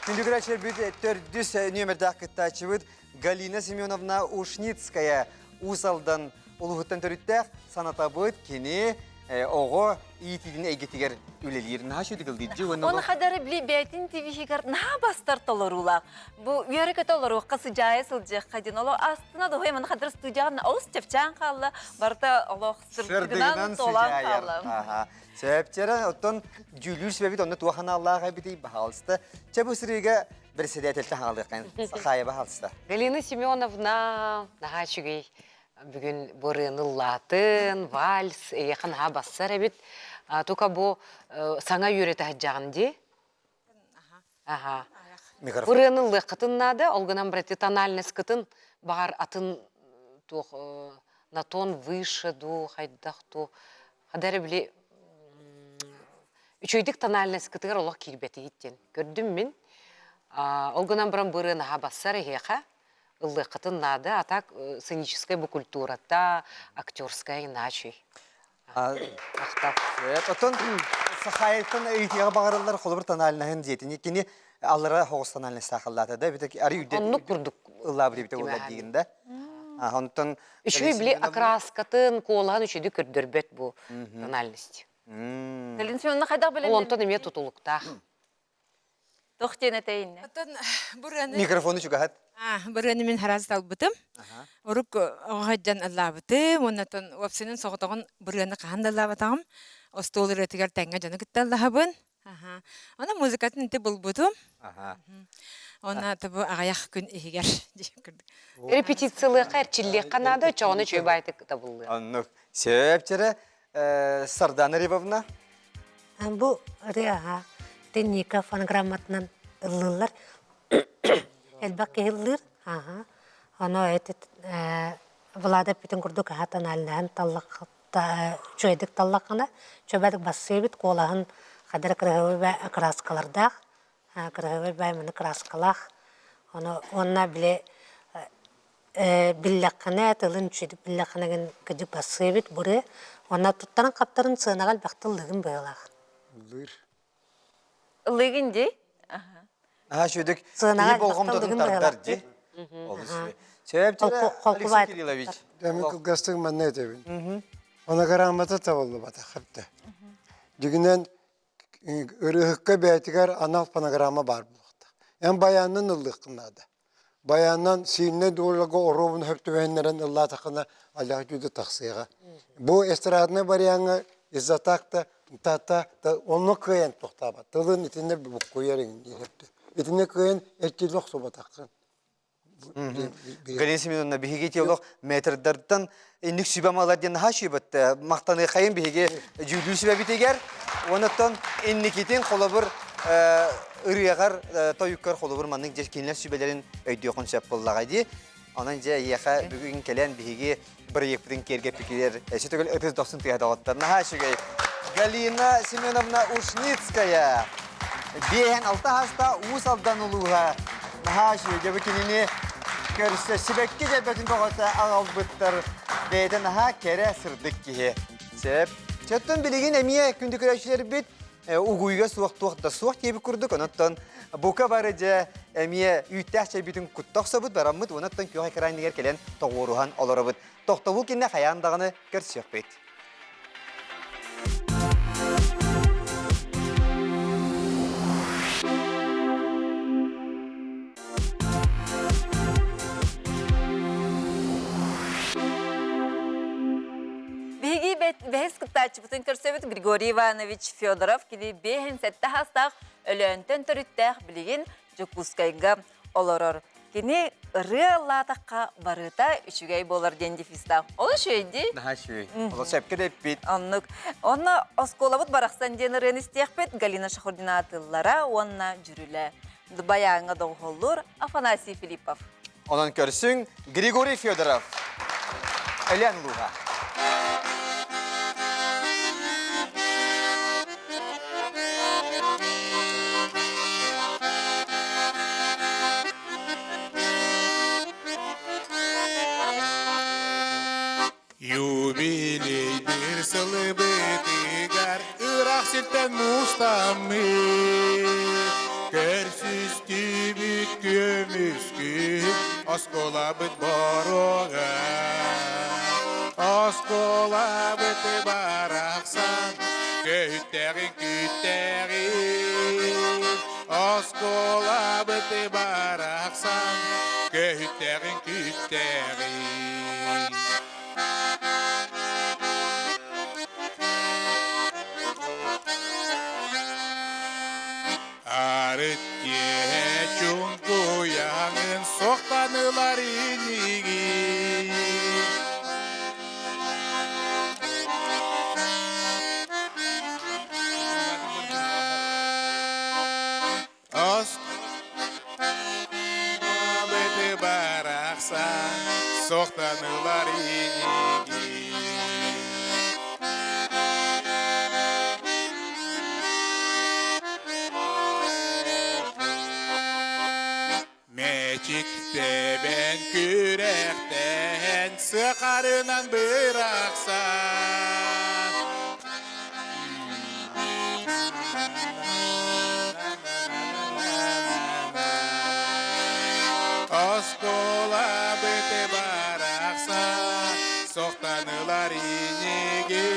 Күндү көрөөччүлэрбит төрдүс нүөмэрдээх кыттааччыбыт Галина Семеновна Ушницкая Уус Алдан улууһуттан төрүттээх санатабыт кини оҕо иитиитин эйгэтигэр үлэлиир. Наһаа үчүгэй ылдыйдьы уонна Оны хадары били бэйтин тивиһигэр наһаа бастар толоруулаах. Бу үөрэ көтө олоруохха сыдьаайа сылдьыахха диэн олох астына дуһуй маны хадары студияҕа олус чэпчээн хаалла. Барыта олох сырдыгынан туолан хаалла. Сөпчэрэ оттон дьүүлүүр сүбэбит онно туох аналлаах эбитий баһаалыста. Чэ бу сырыыга председательтэн хаалыаххын Сахаева хаалыста. Галина Семеновна наһаа үчүгэй бүгүн бу ырыаны ыллаатын, вальс, эйиэхэ наһаа бассар эбит. Тука бу саҥа үөрэтэ сылдьаҕын дии? Аха. Ырыаны ыллыаххытын наада, ол гынан баран тональноскытын. Баҕар атын туох на тон выше дуу, хайдах дуу. Хада эрэ били үчүгэйдик тональностькытыгар олох киирбэтигит диэн көрдүм мин. Ол гынан баран бу ырыа наһаа бассар эһиэхэ ыллыаххытын наада, а так сценическая бу культурата, актерская иначе. Махтал. Оттон Сахаевтан ыйытыаҕа баҕарыллар холобур тональнаһын диэтини кини аллара хоҕус тональность саахаллаата да эбитэ ари үрдэ Оннук курдук ыллаабыт эбитэ буолла диигин да. Онтон Үчүгэй били окраскатын, куолаһын үчүгэй көрдөрбөт бу тональность. Галина Семеновна хайдах Ол онтон эмиэ тутулуктаах. Туох диэн этэйиннэ? Оттон бу ырыаны Микрофону чугаһат. Бу ырыаны мин хараас талбытым. Урук оҕо сылдьан ыллаабытым. Уоннатан уопсайынан соҕотоҕун бу ырыаны хаһан да ыллаабатаҕым. Остуол ырыатыгар тэҥҥэ дьону кытта ыллаһабын. Аны музыкатын ити булбутум. Уонна бу аҕыйах күн иһигэр Репетициялыахха, эрчиллиэххэ наада, оччоҕуна үчүгэй баайтык табыллыа. Оннук. Сөп чэрэ Сардана Ревовна. Бу ырыаҕа Тенника фонограмматынан ыллыыллар. Элбэх киһи ыллыыр. Ону этот Влада эппитин курдук аһа тональнаһын үчүгэйдик таллаххына, чөбөдүк бассыабыт куолаһын хадара кыраһыабай краскалардаах, кыраһыабай баай маны краскалаах. Ону уонна били биллэххинэ тылын үчүгэйдик биллэххинэ кыдьык бассыабыт буры уонна туттаран хаптарын сыанаҕа элбэхтэ ыллыгын быһыылаах. Ыллыыр. Ыллыгын дии? Аха шүдүк Сыанаҕа киһи болҕомтотун элбэхтэ ыллыгын тардар быһыылаах дии. Олус Сөп Алексей Кириллович. Дэмин кылгастык манна этэбин. Фонограммата табыллыбата хапта. Дьигинэн ырыһыкка бэйэтигэр анал фонограмма баар буолуохтаах. Эн баянынан ыллыаххын наада. Баянынан сииннэ дуолага оруобун хөп түбэһиннэрэн ыллаатаххына аллах дьүдэ тахсыаҕа. Бу эстрадный вариаҥҥа из-за так-то та-та онно кыайан тохтообот. Тылын итиннэ буккуйар иҥниэхтэ. Итиннэ кыайан эрчиллэ охсубатаххын. Галина Семеновна, биһиги теолог метрдартан инник сүбэм алар диэн наһаа сүбэт махтаныахайын биһиги дьүүллүүр сүбэбитигэр. Онуттан инникитин холобур ырыаҕар тойуккар холобур маннык дьэ кинилэр сүбэлэрин өйдүөхүн сөп буоллаҕа дии. Онон дьэ эйиэхэ бүгүн кэлэн биһиги бырайыакпытын киэргэппитигэр өссө төгүл ытыс дохсун тыаһа доҕоттор. Наһаа үчүгэй. Галина Семеновна Ушницкая. 56 хаста Уус Алдан улууһа. Наһаа үчүгэй. Дьэ бу кинини көрсө сибэкки дьэрбэтин бөҕөтө аҕалбыттар. Бэйэтэ наһаа кэрэ сырдык киһи. Сөп. Чөттөн билигин эмиэ күндү көрөөччүлэрбит угуйга суох туох да суох диэбит курдук онуттан бука бары дьэ эмиэ үүттээх чэйбитин кутта охсобут бараммыт уонаттан күөх экраныгар кэлэн тоҕуоруһан олоробут тохтобул кинне хайаан даҕаны көрсүөхпүт. Биһиги бэһис кыттааччыбытын көрсөбүт Григорий Иванович Федоров кини биэһин сэттэ хастаах Өлөөнтөн төрүттээх билигин Дьокуускайга олорор. Кини ырыа ыллаатахха барыта үчүгэй буолар диэн дефистаах. Ол үчүгэй дии? Наһаа үчүгэй. Ол сөпкө да эппит. Оннук. Онно оскуолабыт барахсан диэн ырыаны истиэхпит Галина Шахурдина тыллара уонна дьүрүлэ. Дубайааҥҥа доҕуһуоллуур Афанасий Филиппов. Онон көрсүҥ Григорий Федоров, Өлөөн улууһа. Юбилейдир сылыбытыгар ыраах сиртэн муустаммыт, көрсүстүбүт көмүскү оскуолабыт боруога. Оскуолабыт барахсан көһүттэҕин күүттэҕин, оскуолабыт барахсан көһүттэҕин күүттэҕин. Арыт киэһэ чуҥкуйаҥын сохтанылар инигин. Ас барахсан. Мээчик тэбэн күрэхтэһэн сыахарынан бырахсан. Оскуолабыт барахсан сохтанылар инигин.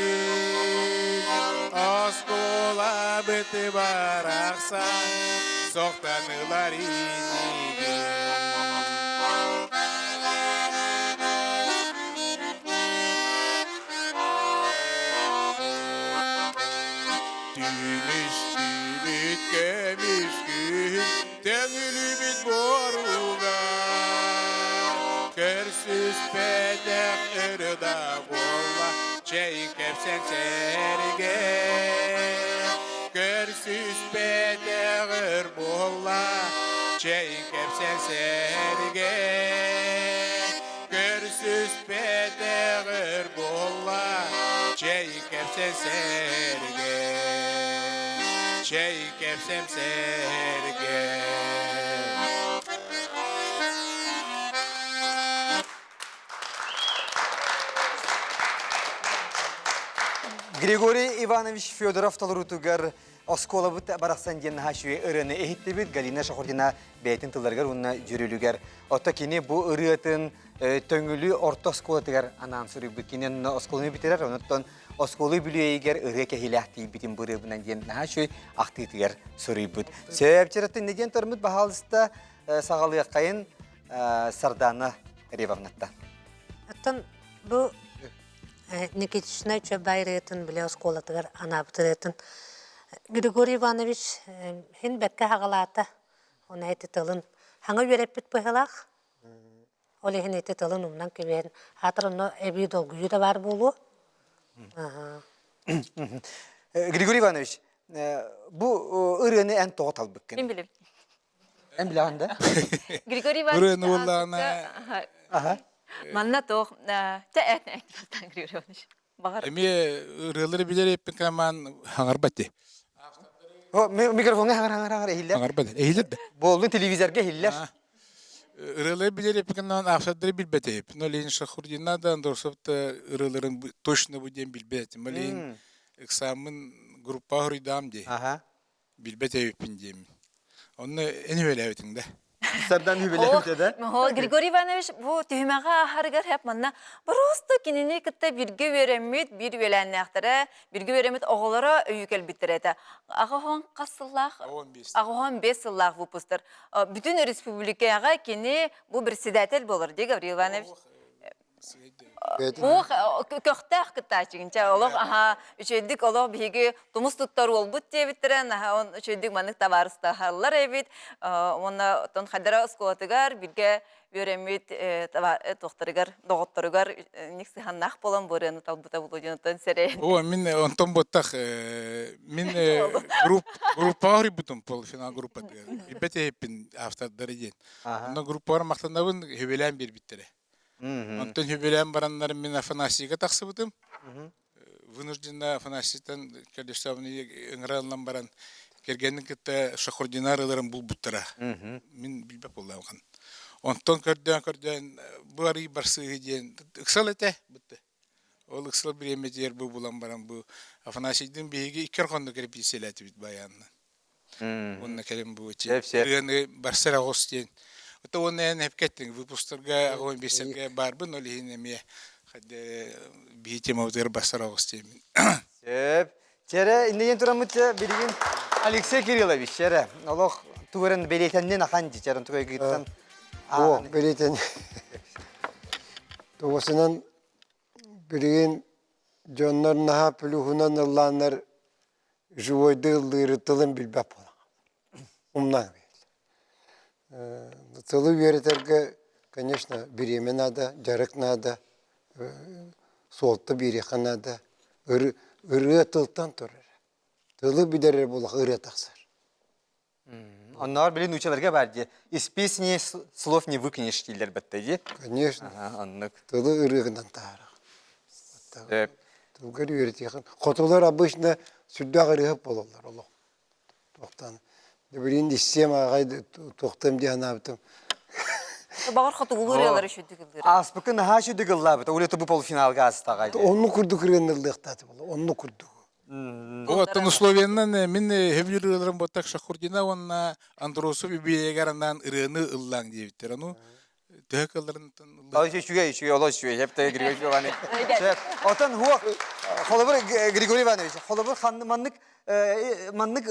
Оскуолабыт барахсан сохтанылар инигин. Түүнүстүүбүт көмүс күһүн төҥүлүбүт буоруга Көрсүспэтэх өрө да буолла чэйин кэпсэн сэргэ Көрсүспэтэх өр буолла чэйин кэпсэн сэргэ Көрсүспэтэх өр буолла чэй кэпсэм сэргэ Чэй кэпсэм сэргэ Григорий Иванович Федоров толоруутугар Оскуолабыт барахсан диэн наһаа үчүгэй ырыаны иһиттибит. Галина Шахурдина бэйэтин тылларыгар уонна дьүрүлүгэр. Отто кини бу ырыатын Төҥүлү орто оскуолатыгар анаан суруйбут. Кини онно оскуоланы бүтэрэр, онуттан оскуола үбүлүөйүгэр ырыа кэһиилээх тиийбитин бу ырыабынан диэн наһаа үчүгэй ахтыытыгар суруйбут. Сөп, не диэн турмут баһаалыста саҕалыаххайын Сардана Ревовнаттан. Оттон бу Никитична Чобай ырыатын бile оскуолатыгар анаабыт ырыатын Григорий Иванович хин бэккэ хаҕалаата. Оны эти тылын хаҥа үөрэппит быһылаах. Ол иһин ити тылын умнан кэбиһэн, аатыр онно эбии долгуйуу да баар буолуо. Григорий Иванович, бу ырыаны эн тоҕо талбыккын? Мин билим. Эн билэҕин да? Григорий Иванович Ырыаны уоллаана Манна туох чэ эт эт Григорий Иванович. Баҕар. Эмиэ ырыалары билэр эппин каман хаҥарбат ти. Микрофоҥҥа хаҥар хаҥар хаҥар иһиллэр. Хаҥарбат иһиллэр да. Буоллун телевизорга иһиллэр. Ырыалары билэр эппин автордары билбэт эп. Но Ленин Шахурдина да Андросов да ырыаларын точно бу диэн билбэт. Малин экзамен группа хоруйдаам дии. Билбэт эбиппин диэммин. Онно эн үбэлээбитиҥ да? Сардан үбэлээбитэ да? Григорий Иванович бу түһүмэҕи ааһарыгар хэп манна просто кинини кытта биргэ үөрэммит, биир үөлээннээхтэрэ, биргэ үөрэммит оҕолоро өйүү кэлбиттэрэ этэ. Аҕаһон хас сыллаах? 85 сыллаах выпустар. Бүтүн республикаҕа кини бу председатель болор дии Гаврил Иванович. Муох көхтөөх кыттааччыгын чэ олох аха үчүгэйдик олох биһиги тумус туттар уолбут диэбиттэрэ наһаа он үчүгэйдик маннык табаарыстаһаллар эбит уонна оттон хайдара оскуолатыгар бииргэ үөрэммит туохтарыгар доҕотторугар ник сыһаннаах буолан бу ырыаны талбыта буолуо диэн оттон сэрэйэн О, мин онтон буоттах мин групп группаҕа хоруйбутум полуфинал группатыгар. Билбэт эһиппин автордары диэн. Онно группалар махтанабын үбүлээн биэрбиттэрэ. Онтон үбүлээн бараннар мин Афанасийга тахсыбытым. Вынужденно Афанасийтан Калистовны ыҥыраллан баран кэргэнин кытта Шахурдина арыыларын булбуттара. Мин билбэт буоллаҕым. Онтон көрдөөн-көрдөөн бу арый барсыыһы диэн ыксал этэ бытты. Ол ыксал бириэмэтигэр бу булан баран бу Афанасийдыын биһиги икки орхонно кирпииссэлээтибит баянынан. Уонна кэлин бу ырыаны барсар оҕус диэн. Ото уонна эн эпкеттиҥ выпустарга аҕуон биэсэргэ баарбын ол иһин эмиэ биһи темабытыгар барсар оҕус диэмин. Сөп. Чэрэ, иннигин тураммыт билигин Алексей Кириллович, чэрэ, олох тугурын бэлиэтэннин ахан дии, чэрэн тугайгыттан. О, бэлиэтэн. Тугусунан билигин дьоннор наһаа плюһунан ыллааннар живойдуу ыллыыры тылын билбэт буолан умнан Тылы үөрэтэргэ, конечно, бириэмэ наада, дьарык наада, суолта биэриэххэ наада. Ырыа тылтан турар. Тылы билэр буоллах ырыа тахсар. Онноор били нуучаларга бар дии. Из песни слов не выкинешь дииллэр бэтте дии. Конечно. Оннук. Тылы ырыагынан таһаарар. Тылгар үөрэтиэхин. Хотулар обычно сүрдээх ырыаһыт буолаллар олох. Туохтан. Билигин иссиэм аҕай туохтан дии санаабытым. Баҕар хотугулуу ырыалары үчүгдүк ыллыыр. Ааспыкы наһаа үчүгдүк ыллаабыта. Улета бу полуфиналга аастаҕа. Онну курдук ырыанныллыахтааты була. Онну курдук. Оттон условиянан мин сөбүлүүр ырыаларым буоттах Шахурдина уонна Андросов үбүлүөйүгэр анаан ырыаны ыллааҥ диэбиттэр. Ону төһө кыалларын Ой, үчүгэй, үчүгэй, олус үчүгэй. Хепте Григорий Иванович. Отон хуох, холобур Григорий Иванович, холобур маннык маннык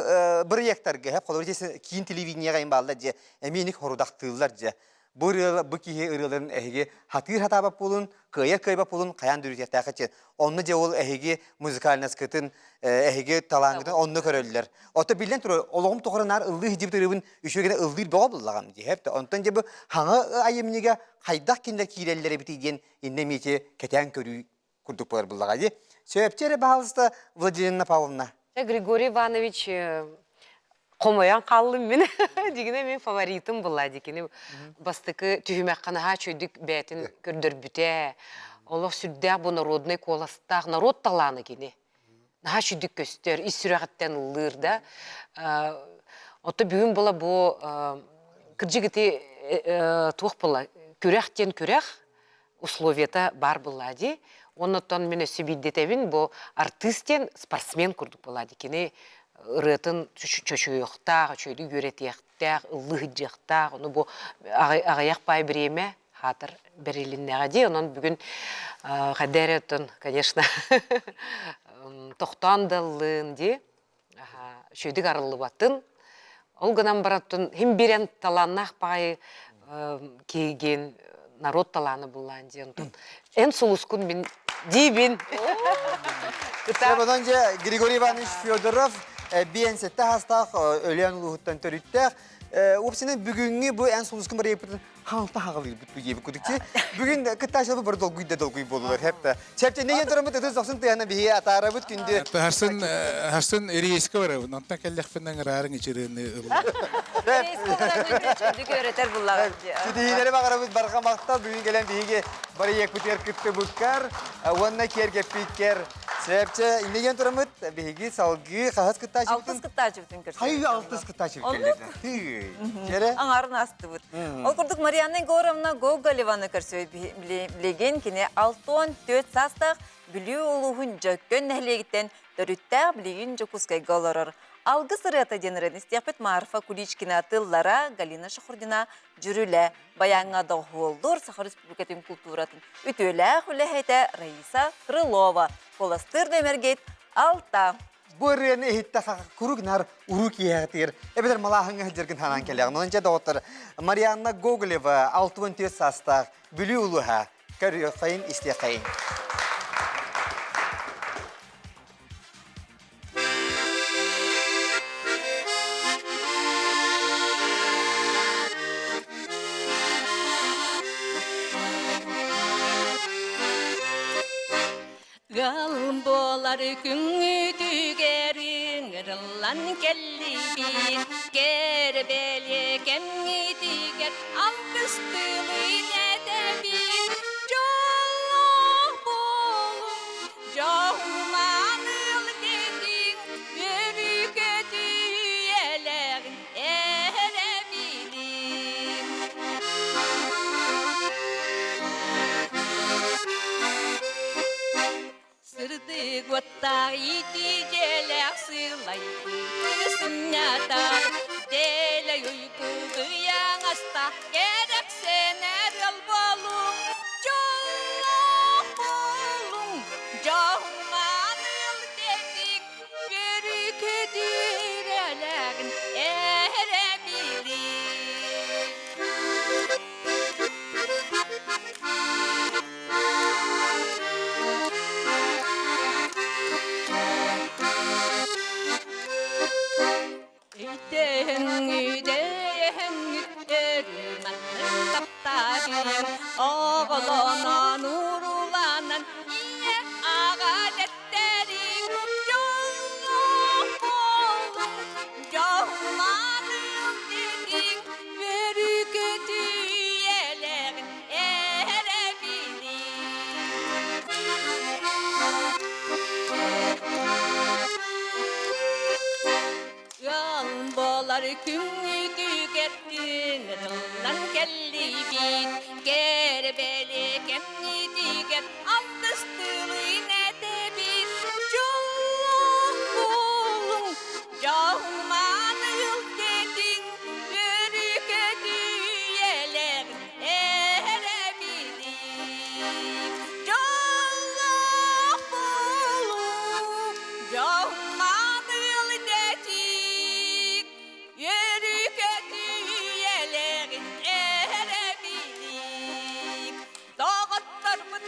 бырайыактарга, хеп холобур киин телевидениеҕа им бааллар дьэ, эмиэник хорудахтыыллар дьэ. Бу ырыа бу киһи ырыаларын эһиги хатыыр хатаабат буолун, кыайар кыайбат буолун хайаан дүрүтиэхтээх дьэ. Онно дьэ ол эһиги музыкальноскытын, эһиги талааҥҥытын онно көрөллөр. Ото биллэн турар, олоҕум тухары наар ыллыы сылдьыбыт ырыабын үчүгэй гына ыллыыр бөҕө буллаҕым дии. Онтон дьэ бу хаҥа айымньыга хайдах кинилэр киирэллэр эбитий диэн иннэ эмиэ кэтээн көрүү курдук буолар буллаҕа дии. Сөпчө эрэ баһаалыста Владимировна Павловна. Григорий Иванович хомойон хааллым мин. Дигинэ мин фаворитым была дикини бастакы түһүмэххэ наһаа үчүгдүк бэйэтин көрдөрбүтэ. Олох сүрдээх бу народнай куоластаах народ талаана кини. Наһаа үчүгдүк көстөр, ис сүрэҕиттэн ыллыыр да. Ото бүгүн була бу кырдьык ити туох була күрэх диэн күрэх условията баар буолла дии. Оннуттан мин өссө биирдэтэбин бу артыыс диэн спортсмен курдук буолла дии. Кини ырыатын чочуйуохтаах, үчүгэйдик үөрэтиэхтээх, ыллыы сылдьыахтаах. Ону бу аҕыйах паай бириэмэ хаатар бэрилиннэҕэ дии. Онон бүгүн хайда эрэ оттон, конечно, тохтоон да ыллыын дии. Үчүгэйдик арыллыбатын. Ол гынан баран хим биэрэн талааннаах баҕайы киһигин народ талааны буллаан диэн онтон эн сулускун мин диибин. Онон дьэ Григорий Иванович Федоров биэн сэттэ хастаах Өлөөн улууһуттан төрүттээх. Уопсайынан бүгүҥҥү бу эн сулускун барыйыппытын хаалта хаҕалыырбыт бу диэбит кудукчи. Бүгүн кыттааччылар бары долгуйда долгуй буолулар хепта. Чэпчэ не тураммыт ытыс дохсун тыһана биһи атаарабыт күндү. Харсын харсын рейска барабын. Онтон кэллэхпинэ ыҥыраарыҥ ичирыны ылла. Рейска барабын чөндүк öğreter буллаҕын. Ситиһиилэри баҕарабыт барҕа махтал бүгүн кэлэн биһиги барыйыакпытыгар кыттыбыккар уонна киэргэппиккэр Сэпчэ иннигэн турамыт биһиги салгыы хаһыс кыттааччыбытын Алтыс кыттааччыбытын көрсөбүт. Хайыы алтыс кыттааччыбыт кэллэр. Тыы. Аңарын астыбыт. Ол курдук Марианна Егоровна Гоголеваны көрсөбүт билигин кини 64 саастаах Бүлүү улууһун Дьөккөн нэһилиэгиттэн төрүттээх билигин Дьокуускайга олорор. Алгыс ырыата диэн ырыаны истиэхпит Марфа Куличкина тыллара, Галина Шахурдина дьүрүлэ, баяҥҥа доҕуһуоллуур Саха Республикатын култууратын үтүөлээх үлэһитэ Раиса Крылова, куоластыыр нөмергит алта. Бу ырыаны иһиттэ курук нар уруу киэһэтигэр эбэтэр малааһыҥҥа сылдьаргын санаан кэлэҕин. Онон дьэ доҕоттор Марианна Гоголева 64 саастаах Бүлүү улууһа көрүөххэйин истиэххэйин. Ыалым буолар күҥҥүтүгэр ыҥырыллан кэллибит, кэрэ-бэлиэ кэмҥитигэр алгыстыылыын этэбит. Дьоллоох буолуҥ, дьоһумаан ыал дэтиҥ, үөрүү-көтүү үйэлээҕин эрэ билиҥ. Сырдык уоттаах итии-дьиэлээх сылайбыты сынньатар, дэлэй уйгу ыйаҥастаах кэрэхсэнэр ыал буолуҥ, дьоллоох буолуҥ, дьоһумаан ыал дэтиҥ, Бүрүкүтүрэлэҕин эрэ билиҥ. Үдэһэҥҥит өрүманнык таптаһыам, оҕолонон урууланан ийэ аҕа дэттэриҥ дьоллоох буолуҥ, дьоһуманыам дэтиҥ, үөрүү-көтүү эрэ билиҥ. Ыал буолар күҥҥүтүгэр ыҥырыллан кэллибит. кэллибит, кэрбэли кэмнитигэр алтыстылыын этэбит. Дьоллоох буолуҥ, дьоһумаан ыал дэтиҥ, өрүкөтүйэлэр эрэ билиҥ. Дьоллоох буолуҥ, дьоһумаан ыал дэтиҥ, Үөрүүкэтийэлэҕин эрэ билик, доҕотторбут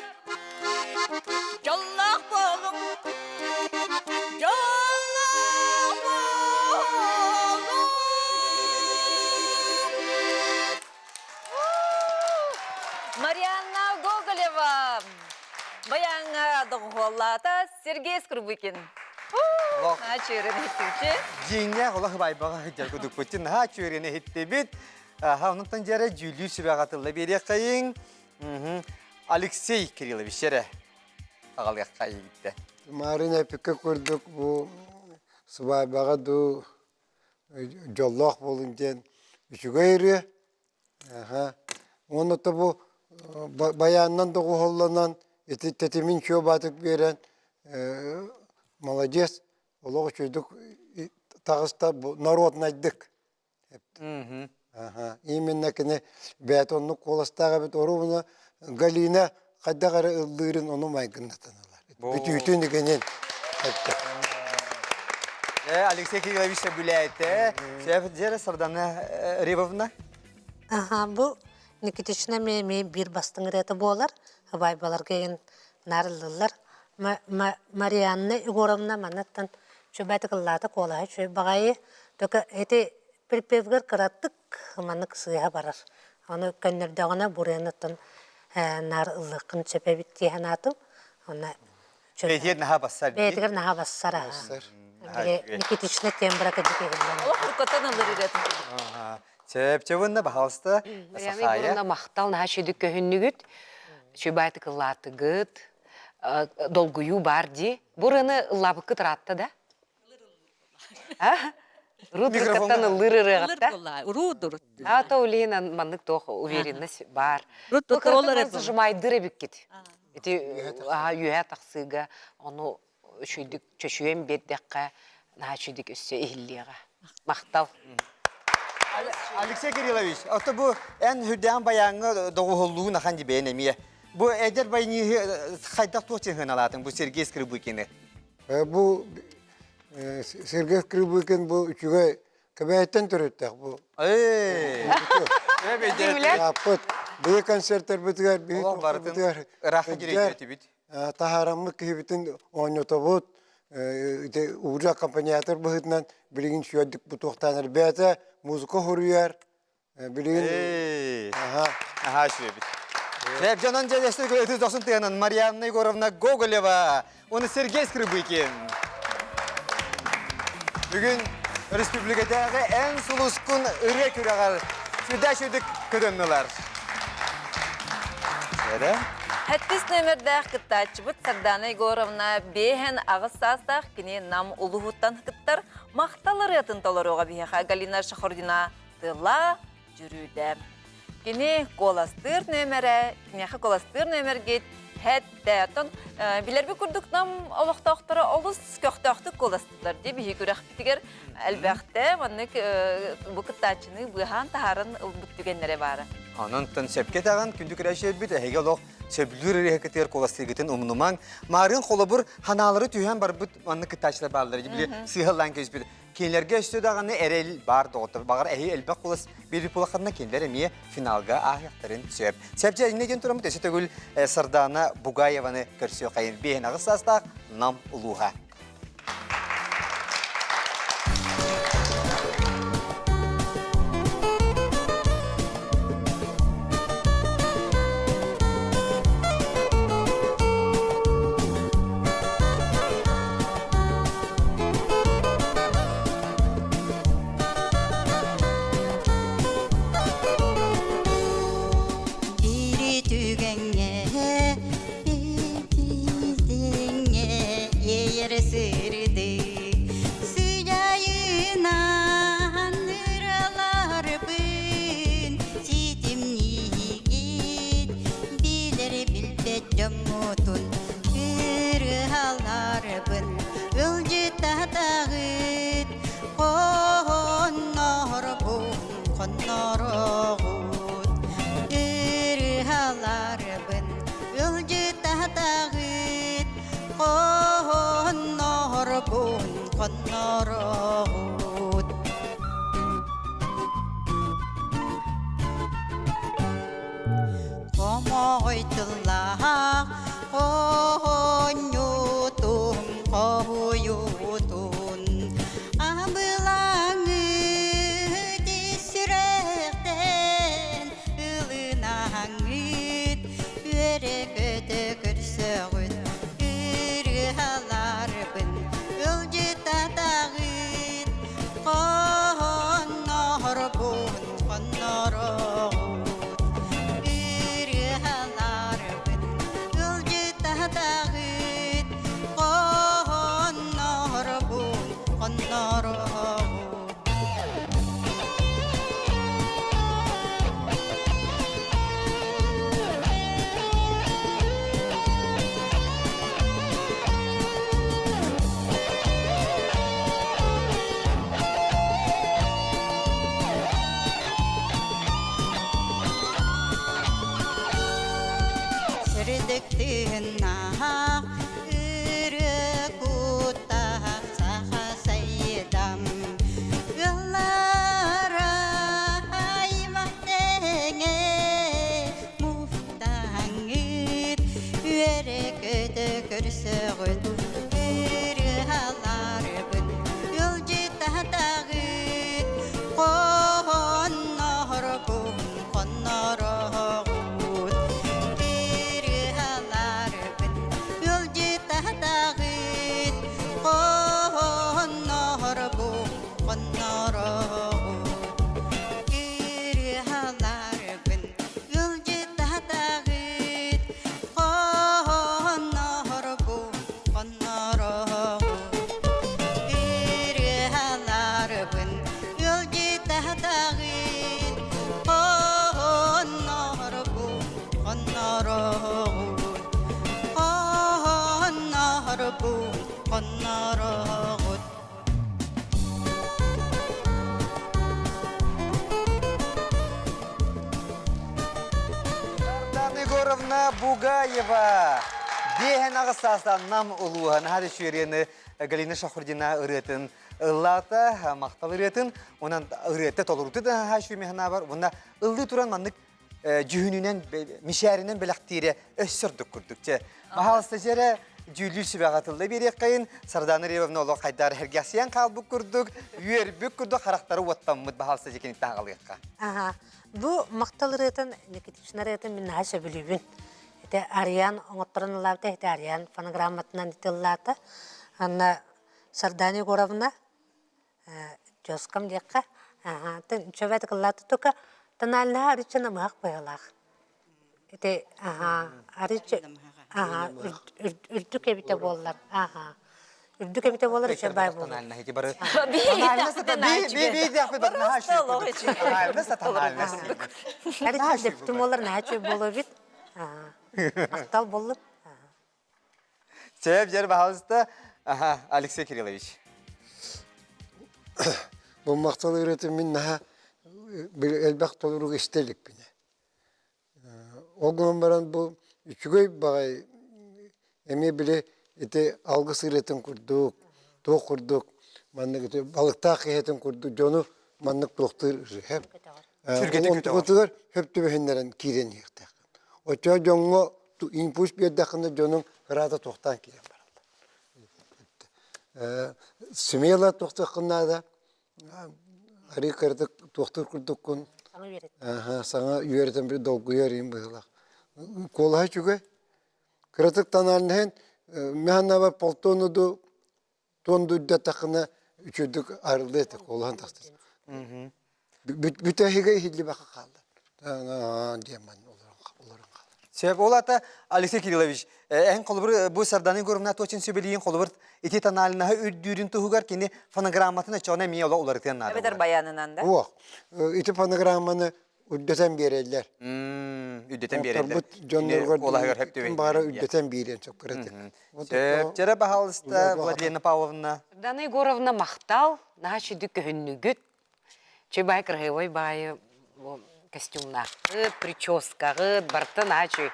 дьоллоох буолуҥ, дьоллоох буолуҥ. Марианна Гоголева баяҥҥа доҕуһуоллаата Сергей Скрыбыкин. Наһаа чүөрэн иһиттибит. Дьиҥҥэ олох байбаҕа сылдьар кудукпутун наһаа чүөрэн иһиттибит. Аха, онтон дьэрэ дьүүллүүр сүбэҕэ тылла биэриэххэйиҥ. Алексей Кириллович эрэ аҕалыахха иһиттэ. Марина эпикэ курдук бу сыбаайбаҕа дуу дьоллоох буолун диэн үчүгэй ырыа. Аха. Уонна то бу байаанынан доҕуһуолланан ити тэтимин чуо баатык биэрэн молодец олох үчүгэйдик таҕыста бу народнайдык. Аха. Именно кини бэйэтэ оннук куоластаах эбит оруобуна Галина хайдах эрэ ыллыырын ону майгыннатан ылар. Бүтүүтүн игинин эттэ. Алексей Кириллович сөбүлээтэ. Дьэрэ Сардана Ревовна. Аха, бу Никитична эмиэ биир бастыҥ ырыата буолар. Убайбаларга иһин наарыллыллар. Марианна Егоровна манаттан чөбөтүк ыллаата куолаһа үчүгэй баҕайы. Только эти припевгэр кыратык маннык сыыһа барар. Ону көннөрдөҕүнэ буруйаныттан наар ыллыаххын сөп эбит дии санаатым. Онно Бэйэтигэр наһаа бассар. Бэйэтигэр наһаа бассар. Били Никитична тембра кырдьык иһиллэн. Олох уруккаттан ыллыр ырыатын. Чэп-чэбынна, пожалуйста, Сахая. Егоровна махтал наһаа үчүгүйдүк көһүннүгүт. Үчүгэй ыллаатыгыт. Долгуйуу баар дии. Бу ырыаны ыллаабыккыт ыраатта да? Рубрикаттан ыллыыр ырыаҕытта. Уруудур. А то улиһин маннык туох уверенность баар. Зажимайдыр эбиккит. Ити үөһэ тахсыыга ону үчүйдүк чөчүйэн биэрдэххэ наһаа үчүйдүк өссө иһиллиэҕэ. Махтал. Алексей Кириллович, ото бу эн хүрдээн баяҥҥа доҕуһуллуун ахан дибээн эмиэ. Бу эдэр баяниһы хайдах туох чыһыналаатыҥ бу Сергей Скрыбыкины? Бу Сергей Скрыбыкин бу үчүгэй Кэбээттэн төрүттээх бу. Яппыт. Быйыл концерттарбытыгар биһи барытын ыраахха дьирэйдиэтибит. Таһаараммыт киһибитин оонньотобут. Уулуу аккомпаниатор быһыытынан билигин сүөрдүк бутуохтаан эрбээтэ музыка хоруйар Билигин Аха үчүгэйбит. Эп дьонон дьэдьэстик ытыс дохсун тыанан Марианна Егоровна Гоголева уонна Сергей Скрыбыкин. Бүгүн республикатааҕы эн сулускун ырыа күрэҕэр сүрдээх үчүгэйдик көтөннүлэр. Эрэ. Хэттис нөмердээх кыттааччыбыт Сардана Егоровна бэһэн аҕыс саастаах кини Нам улууһуттан кыттар махтал ырыатын толоруоҕа биһиэхэ Галина Шахурдина тыла дьүрүүдэ. Кини куоластыыр нүөмэрэ, киниэхэ куоластыыр нүөмэргит хэттэ. Оттон билэрбит курдук нам олохтоохторо олус көхтөөхтүк куоластыылар дии биһи күрэхпитигэр элбэхтэ маннык бу кыттааччыны быыһаан таһааран ылбыт түгэннэрэ баара. Онон сөпкө этэҕин күндү күрэхчилэрбит эһиги олох сөбүлүүр ырыаһыкытыгар куоластыыргытын умнумаҥ. Маарыын холобур ханаалары түһэн барбыт маннык кыттааччылар бааллар. Били сыыһаллаан кэбиспит. Кинилэргэ өссө даҕаны эрэл баар доҕоттор. Баҕар эһи элбэх кулас биир улаханна кинилэр эмиэ финалга ааһыахтарын сөп. Сөп иннэ диэн тураммыт өссө төгүл Сардаана Бугаеваны көрсүөххэйин. Биэһин аҕыс саастаах Нам улууһа. Бири түгэҥҥэ, биирдиҥҥэ иэйэр Ылдьытатаҕыт хоннорбун хоннороҕут Ырыһаларбын ылдьытатаҕыт хоннорбун хоннороҕут Хомоҕой тыллаах Оонньуутун, хоһуйуутун, абылаҥы сүрэхтэн ылынаҥҥыт, үөрэ-көтө көрсөҕүт, ырыаларбын ыалдьытатаҕыт, хоннорбун хоннороҕут, ырыаларбын Ыалдьытатаҕыт хоннорбун хоннороҕут Сырдык тыыннаах, ырыа куттаах саха сайдам. Ыаллара аймах тэҥэ муфтаҥҥыт, үөрэ-көтө көрсөҕүт. Ырыаларбын ыалдьытатаҕыт, хоннорбун хоннороҕут ырыаларбын ыалдьытатаҕыт хоннорбун хоннороҕут ырыаларбын ыалдьытатаҕыт хоннорбун хоннороҕут ырыаларбын ыалдьытатаҕыт хоннорбун хоннороҕут хоннорбун хоннороҕут Сардана Егоровна Бугаева биэһэн аҕыс саастаах Нам улууһа наһаа да үчүгэйи Галина Шахурдина ырыатын ыллаата, махтал ырыатын, онон ырыата толорууту да наһаа үчүгэй санаабар, уонна ыллыы туран маннык дьүһүнүнэн, мишээринэн бэлэхтиирэ өссө ордук курдук. Чэ, баһаалыста дьэрэ дьүүллүүр сүбэҕэ тылла биэриэххэйин, Сардана Риевовна олох хайдаар эргэхсийэн хаалбыт курдук, үөрбүт курдук харахтары уоттаммыт баһаалыста дьикиниттэн аҕалыахха. Аха. Бу махтал ырыатын, Никитична ырыатын мин наһаа сөбүлүүбүн. Ити Ариан оҥотторон ыллаабыта, ити Ариан фонограмматынан ити ыллаата. Анна Сардана Егоровна тезкам диэххэ, чөбөт ыллаата только тональнаһа арычча намыһах быһыылаах. Ити арычча үрдүк эбитэ буоллар, үрдүк эбитэ буоллар үчүгэй баай буолар. Арычча дөптүм буоллар наһаа үчүгэй буолуо эбит. Махтал буоллун. Сөп, дьэр, баһаалыста. Аха, Алексей Кириллович. Бу махтал ырыатын мин наһаа элбэх толоруга истэ иликпинэ. Ол гынан баран бу үчүгэй баҕайы эмиэ били ити алгыс ырыатын курдук, туох курдук маннык ити балыктаах киһитин курдук дьону маннык туохтуур ырыа. Сүргэтин көтөҕөр. Онтукутугар хөп түбэһиннэрэн киирэн иһиэхтээх. Оччоҕо дьоҥҥо импульс биэрдэххинэ дьонуҥ ыраата туохтаан киирэн бараллар. Смело туохтуоххун наада, арыы кыратык туохтуур курдуккун саҥа үөрэтэн били долгуйар иһин быһыылаах. Куолаһа үчүгэй. Кыратык танаан иһэн мин полтону ду туон дурдатахына үчүгдүк арыллыа этэ куолаһан тахсар. Бүтэһигэ иһиллибэхэ хаалла. Диэн олорон хаалар. Сөп, ол ата Алексей Кириллович, эн холобур бу Сардана Егоровна туочин сүбэлиин холобур ити тональнаһы үрдүүрүн туһугар кини фонограмматын оччоҕуна эмиэ оло уларытыан наада. Эбэтэр баянынан да? Уох. Ити фонограмманы Үрдэтэн биэрэллэр. Үрдэтэн биэрэллэр. Оҥорбут дьонноругар Куолаһыгар хөп түбэһин. баара үрдэтэн биэриэн сөп кыратык. Сөп. Чэрэ баһаалыста Владлена Павловна. Дана Егоровна махтал, наһаа сүдү көһүннүгүт. Чүй баай кыраһыабай баайы костюмнааххыт, прическаҕыт, барыта наһаа үчүгэй.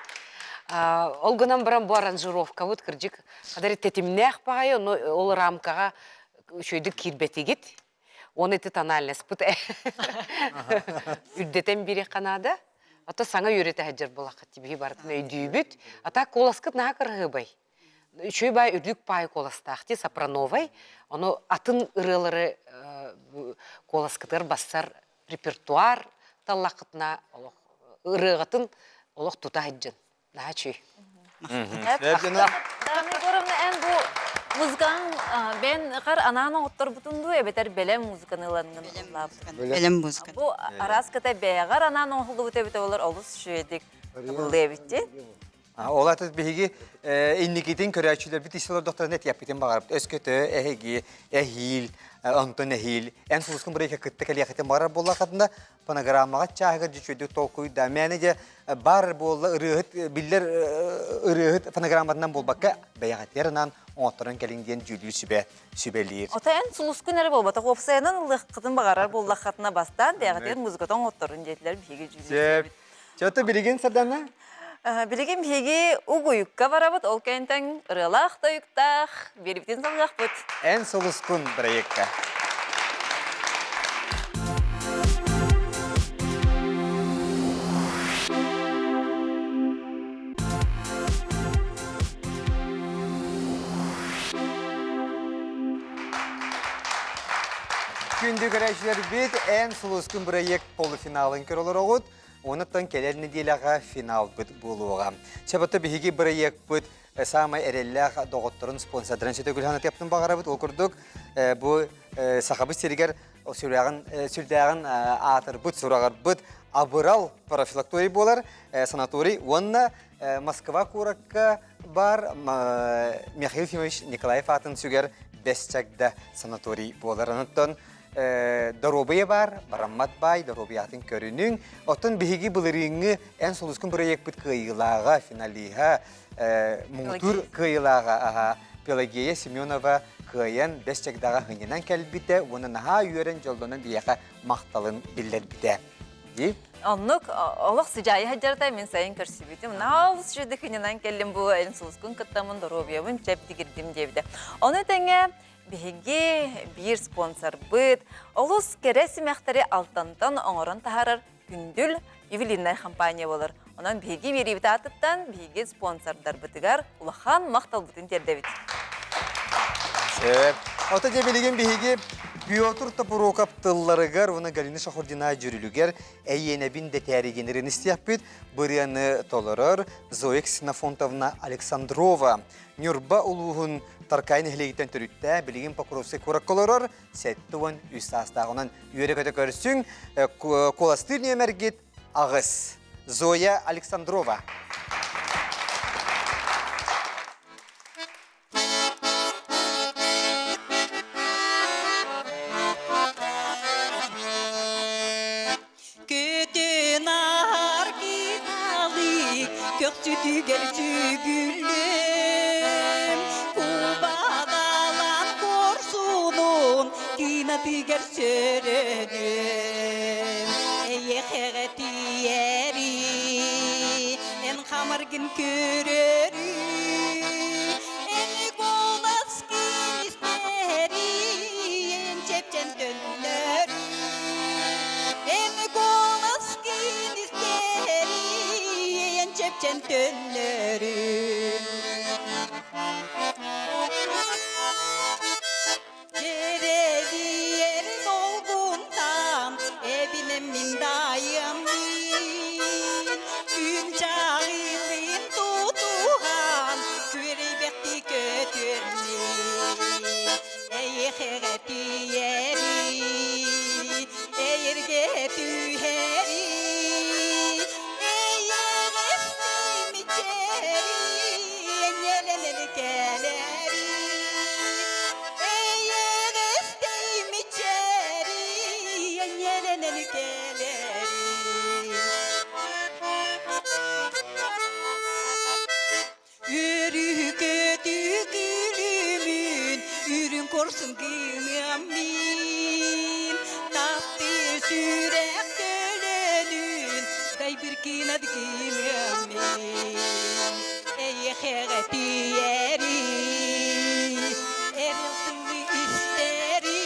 Ол гынан баран бу аранжировкабыт кырдьык хадары тэтимнээх баҕайы, ону ол рамкаҕа үчүгэйдик киирбэтигит. Оны ити тональностьпыт үрдэтэн биэриэххэ наада. Ата саҥа үөрэтэ сылдьар буолаххыт биһи барытын өйдүүбүт. Ата куоласкыт наһаа кыраһыабай. Үчүгэй баай үрдүк паай куоластаах дии сопрановай. Ону атын ырыалары куоласкытыгар бассар репертуар таллаххытына олох ырыаҕытын олох тута сылдьын. Наһаа үчүгэй. Дана Егоровна, эн бу музыкаң бен хар анаан оҥотторбутун дуу эбэтэр бэлэм музыканы ыланыгын ыллаабытын? Бэлэм музыка. Бу араас кыта бэйэҕэр анаан оҥоһуллубут эбитэ болар олус үчүгэйдик табыллыа эбит дии. Ол аты биһиги инникитин көрөөччүлэрбит ис олордохторуна этиэхпитин баҕарабыт. Өскөтө эһиги эһиил, онтон эһиил эн сулускун бырайыакка кытта кэлиэххитин баҕарар буоллаххытына фонограммаҕа чааһыгар дьүчүөйдүк толкуйдаа. Мээнэ дьэ бар буолла ырыаһыт биллэр ырыаһыт фонограмматынан буолбакка бэйэҕитигэр анаан оҥотторон кэлиҥ диэн дьүүллүүр сүбэ сүбэлиир. Ото эн сулускун эрэ буолбатах уопсайынан ылыаххытын баҕарар буоллаххытына бастаан бэйэҕитигэр музыката оҥотторун диэтилэр биһиги дьүүллүүр Чөтө билигин Сардана? Билигин биһиги угуйукка барабыт, ол кэнтэн ырыалаах тойуктаах биэрбитин салгыахпыт. Эн сулускун проекка. Күндү көрөөччүлэрбит, Эн сулускун бырайыак полуфиналын көрө олороҕут. Онуттан кэлэр нэдиэлэҕэ финалбыт буолуоҕа. Чабата биһиги бырайыакпыт саамай эрэллээх доҕотторун спонсордарын сөтөгүлһан атыаптын баҕарабыт. Ол курдук бу Сахабыт сиригэр сүрдээҕин сүрдээҕин аатырбыт, сураҕырбыт Абырал профилакторий буолар санаторий уонна Москва куоракка бар Михаил Ефимович Николаев аатын сүгэр Бэс Чагда санаторий буолар. Онуттан доруобуйа бар, бараммат баай, доруобуйатын көрүнүҥ. Оттон биһиги былырыыҥҥы эн сулускун бырайыакпыт кыайыылааҕа, финалиһа, муҥутуур кыайыылааҕа Пелагея Семенова кыайан Бэс Чагдаҕа һынньанан кэлбитэ уонна наһаа үөрэн дьоллонон биһиэхэ махталын биллэрбитэ. Дии? Оннук олох сыдьаайы сылдьарта мин сайын көрсүбүтүм. Наһаа олус үчүгэйдик һынньанан кэллим бу эн сулускун кыттаммын доруобуйабын чэбдигирдим диэбитэ. Ону тэҥэ Биһиги биир спонсорбыт, олус кэрэ симэхтэри Алтантан оҥорон таһаарар Күндүл ювелирнай компания буолар. Онон биһиги биэриибит аатыттан биһиги спонсордарбытыгар улахан махталбытын тиэрдэбит. Сөп. Ото дьэ билигин биһиги Петр Топуроков тылларыгар уонна Галина Шахурдина дьүрүлүгэр эйиэнэбин дэтээригинэрин истиэхпит. Бырыаны толорор Зоя Ксенофонтовна Александрова. Ньурба улууһун Таркай нэһилиэгиттэн төрүттээх, билигин Покровскай куоракка олорор 73 саастаах. Онон үөрэ-көтө көрсүҥ, куоластыыр нүөмэргит аҕыс. Зоя Александрова. Көтөн аргыталык көхсүтүгэр сүгүллүм Кубагалан корсунун кыынатыгар сөрөнүм Эйэхэҕэ тиийэри эн хамаргын көрөрү Эн голоскин истэри эн чэпчэн төннөрү Эн голоскин истэри эн чэпчэн төннөрү Дьэрэдийэр долгунтан эбинем мин дайыммын Күн чаҕыытын тутуһан күөрэйбэхти көтөрмүн Эйэхэҕэ тиийэри эйэргэ түһэри Эйэҕэстим ичэри энньэлэнэн кэлэри Эйэҕэстим ичэри энньэлэнэн кэлэри. Хорсун гыныам мин Таптыы сүрэх төлөнүн Дайбыр кынат гыныам мин Эйиэхэҕэ тиийэри Эрэл тылы истэри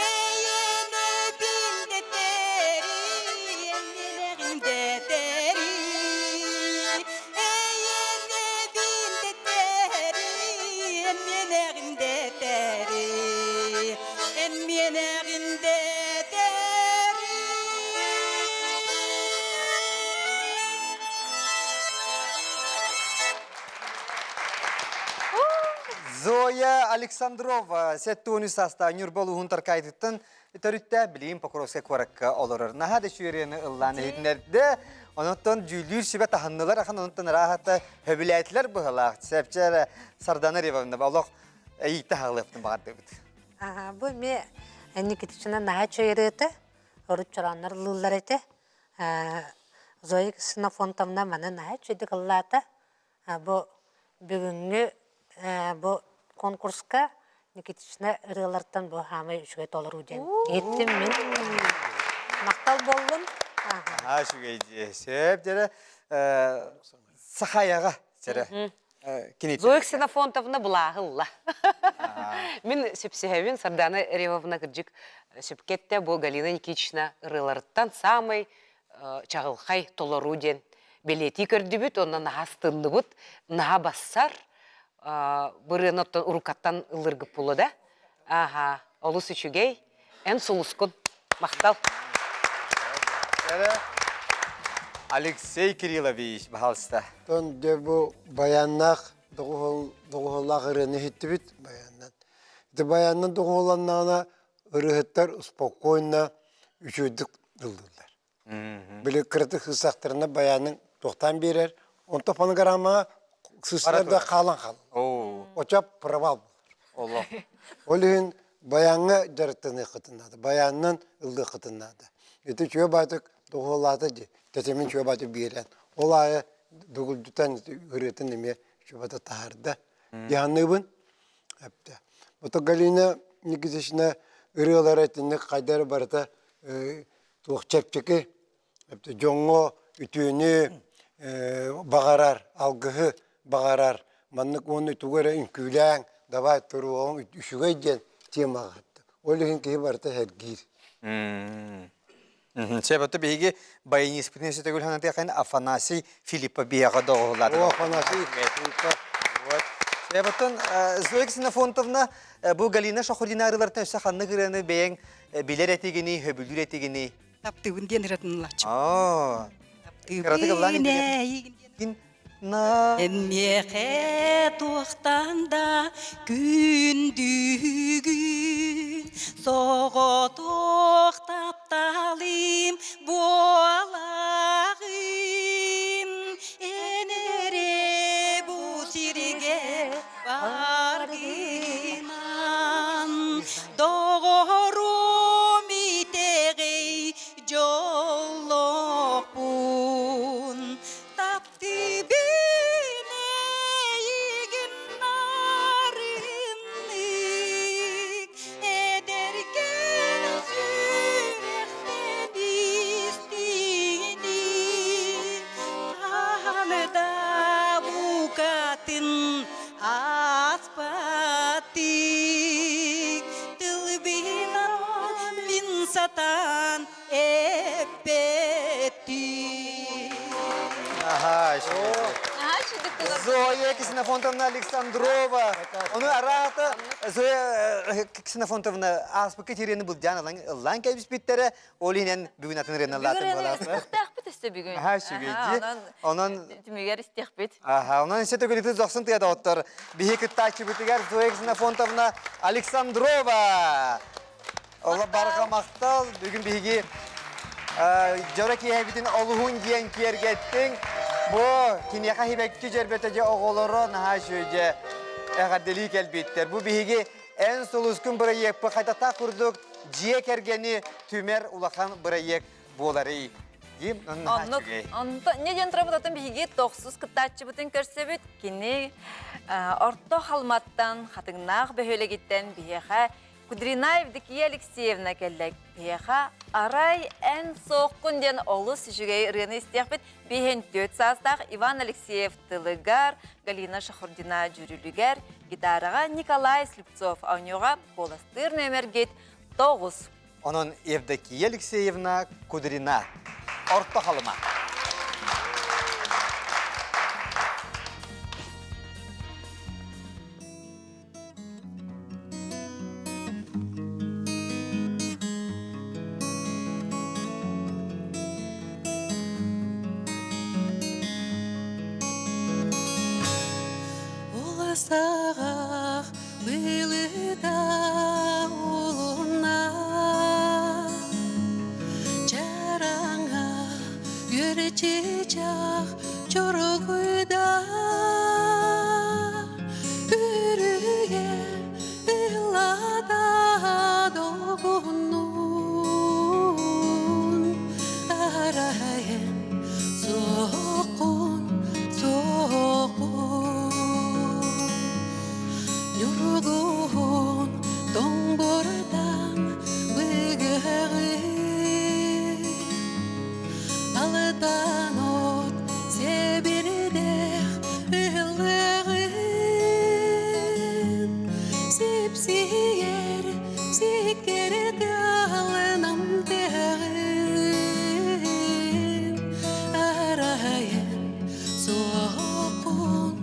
Эйэни билдэтэри Эммиэнэҕин дэтэри Эйэни билдэтэри Эммиэнэҕин дэтэри Эммиэнэҕин дэтэри Зоя Александрова 73 саастаах Ньурба улууһун Таркаайытыттан төрүттээх билигин Покровскай куоракка олорор. Наһаа да үчүгэй ыллаан иһитиннэрдэ. Онон дьүүллүүр сүбэ таһыннылар ахан онтон ырааһата хөбүлээтилэр быһалаах. Сэпчэ эрэ Сардана Ревовна олох эйиитэ хаалыаптын баҕардыбыт. Аха, бу эмиэ Никитична наһаа үчүгэй ырыата. Урут чорооннор ыллыыллар этэ. Зоя Ксенофонтовна маны наһаа үчүгэйдик ыллаата. Бу бүгүҥҥү бу конкурска Никитична ырыалартан бу хаамай үчүгэй толоруу диэн иһиттим мин. Махтал буоллун. Наһаа үчүгэй дии. Сөп дьэрэ Сахаяҕа дьэрэ кини Зоя Ксенофонтовна былааһы ылла. Мин сөпсөһөбүн Сардана Ревовна кырдьык сөпкө эттэ бу Галина Никитична ырыаларыттан саамай чаҕылхай толоруу диэн бэлиэтии көрдүбүт уонна наһаа астынныбыт, наһаа бассар бырыаны оттон уруккаттан ыллыргыт буолуо да. Ааха, олус үчүгэй. Эн сулускун. Махтал. Алексей Кириллович, пожалуйста. Тон дьэ бу баяннаах доҕуһуоллаах ырыаны иһиттибит баяннан. Ити баяннан доҕуһуолланнаҕына ырыаһыттар спокойно үчүгэйдик ыллыыллар. Били кыратык сыысахтарына баянын туохтаан биэрэр, онто фонограммаҕа сыыстар да хаалан хаалар. Оча провал буолар. Ол иһин баяҥҥа дьарыктаныаххытын наада, баянынан ыллыаххытын наада. Ити үчүгэй баайтык доҕуһуоллаата дии, тэтимин үчүгэй баайтык биэрэн. Ол аайы дугулдьутан ырыатын эмиэ үчүгэй таһаарда. Дьаһаныыбын. Эптэ. Ото Галина Никитична ырыалара итинник хайда эрэ барыта туох чэпчэки дьоҥҥо үтүөнү баҕарар, алгыһы баҕарар, маннык уонна тугу эрэ үҥкүүлээҥ, давай туруоҕуҥ үчүгэй диэн темаҕа Ол иһин киһи барыта сэргиир. Сөп, ото биһиги баяниспытын өссө төгүл санатыаххайын Афанасий Филиппов биһиэхэ доҕуһуллаата. О, Афанасий Филиппов. Вот. Сөп, оттон Зоя Ксенофонтовна бу Галина Шахурдина ырыалартан өссө ханнык ырыаны бэйэҥ билэр этигиний, сөбүлүүр этигиний? Таптыыбын диэн ырыатын ылааччым. Аа. Кыратык ыллаан Таптыыбын Эмиэхэ туохтан да күндүгүн соҕотох тапталым буолаҕын эн эрэ бу сиргэ баргынан доҕорум итэҕэй дьоллоохпун Таптыыбын эйигин нарыннык, эдэркээн сүрэхтэн истиҥник, хаһан да букатын ааспаттык, тылбынан мин сатаан эппэттии. Ага, Зоя Ксенофонтовна Александрова. Ону араата Зоя Ксенофонтовна ааспыкка тириэни былдьаан ылан ыллаан кэбиспиттэрэ. Ол иһинэн бүгүн атын ырыаны ыллаатын буолаата. Истэхтээхпит өссө бүгүн. Аха, сүгэйди. Онон түмүгэр истиэхпит. Аха, онон өссө төгүлүтү дохсун тыа доҕоттор. Биһи кыттааччыбытыгар Зоя Ксенофонтовна Александрова. Ола барҕа махтал. Бүгүн биһиги дьоро киэһэбитин олуһун диэн киэргэттиҥ. Бу киниэхэ хибэкки дьөрбөтө дьэ оҕолоро наһаа үчүгэй дьэ эҕэрдэлии кэлбиттэр. Бу биһиги эн сулускун бырайыакпыт хайдахтаах курдук дьиэ кэргэни түмэр улахан бырайыак буоларый. Дим, Оннук. Онто не диэн турабыт отон биһиги тохсус кыттааччыбытын көрсөбүт. Кини Орто Халматтан, Хатыҥнаах бөһүөлэгиттэн биһиэхэ Кудрина Евдокия Алексеевна кэллэ. Биһиэхэ арай эн суоххун диэн олус үчүгэй ырыаны истиэхпит. Биһин түөрт саастаах Иван Алексеев тылыгар, Галина Шахурдина дьүрүлүгэр, гитараҕа Николай Слепцов оонньууга куоластыыр нүөмэргит 9. Онон Евдокия Алексеевна Кудрина. Орто Халыма. Уласаҕах былыта улунна Чараҥа үөрчичах чорогуйда Үрүгэ ыллата догуннун Арайын соққун соққун Ньургуһун тоҥбуртан быгыһаҕын Алтан от сэбирдэх ыһыллыаҕын Сипсийэр сиккири тыалынан тыаҕын Арайын суоххун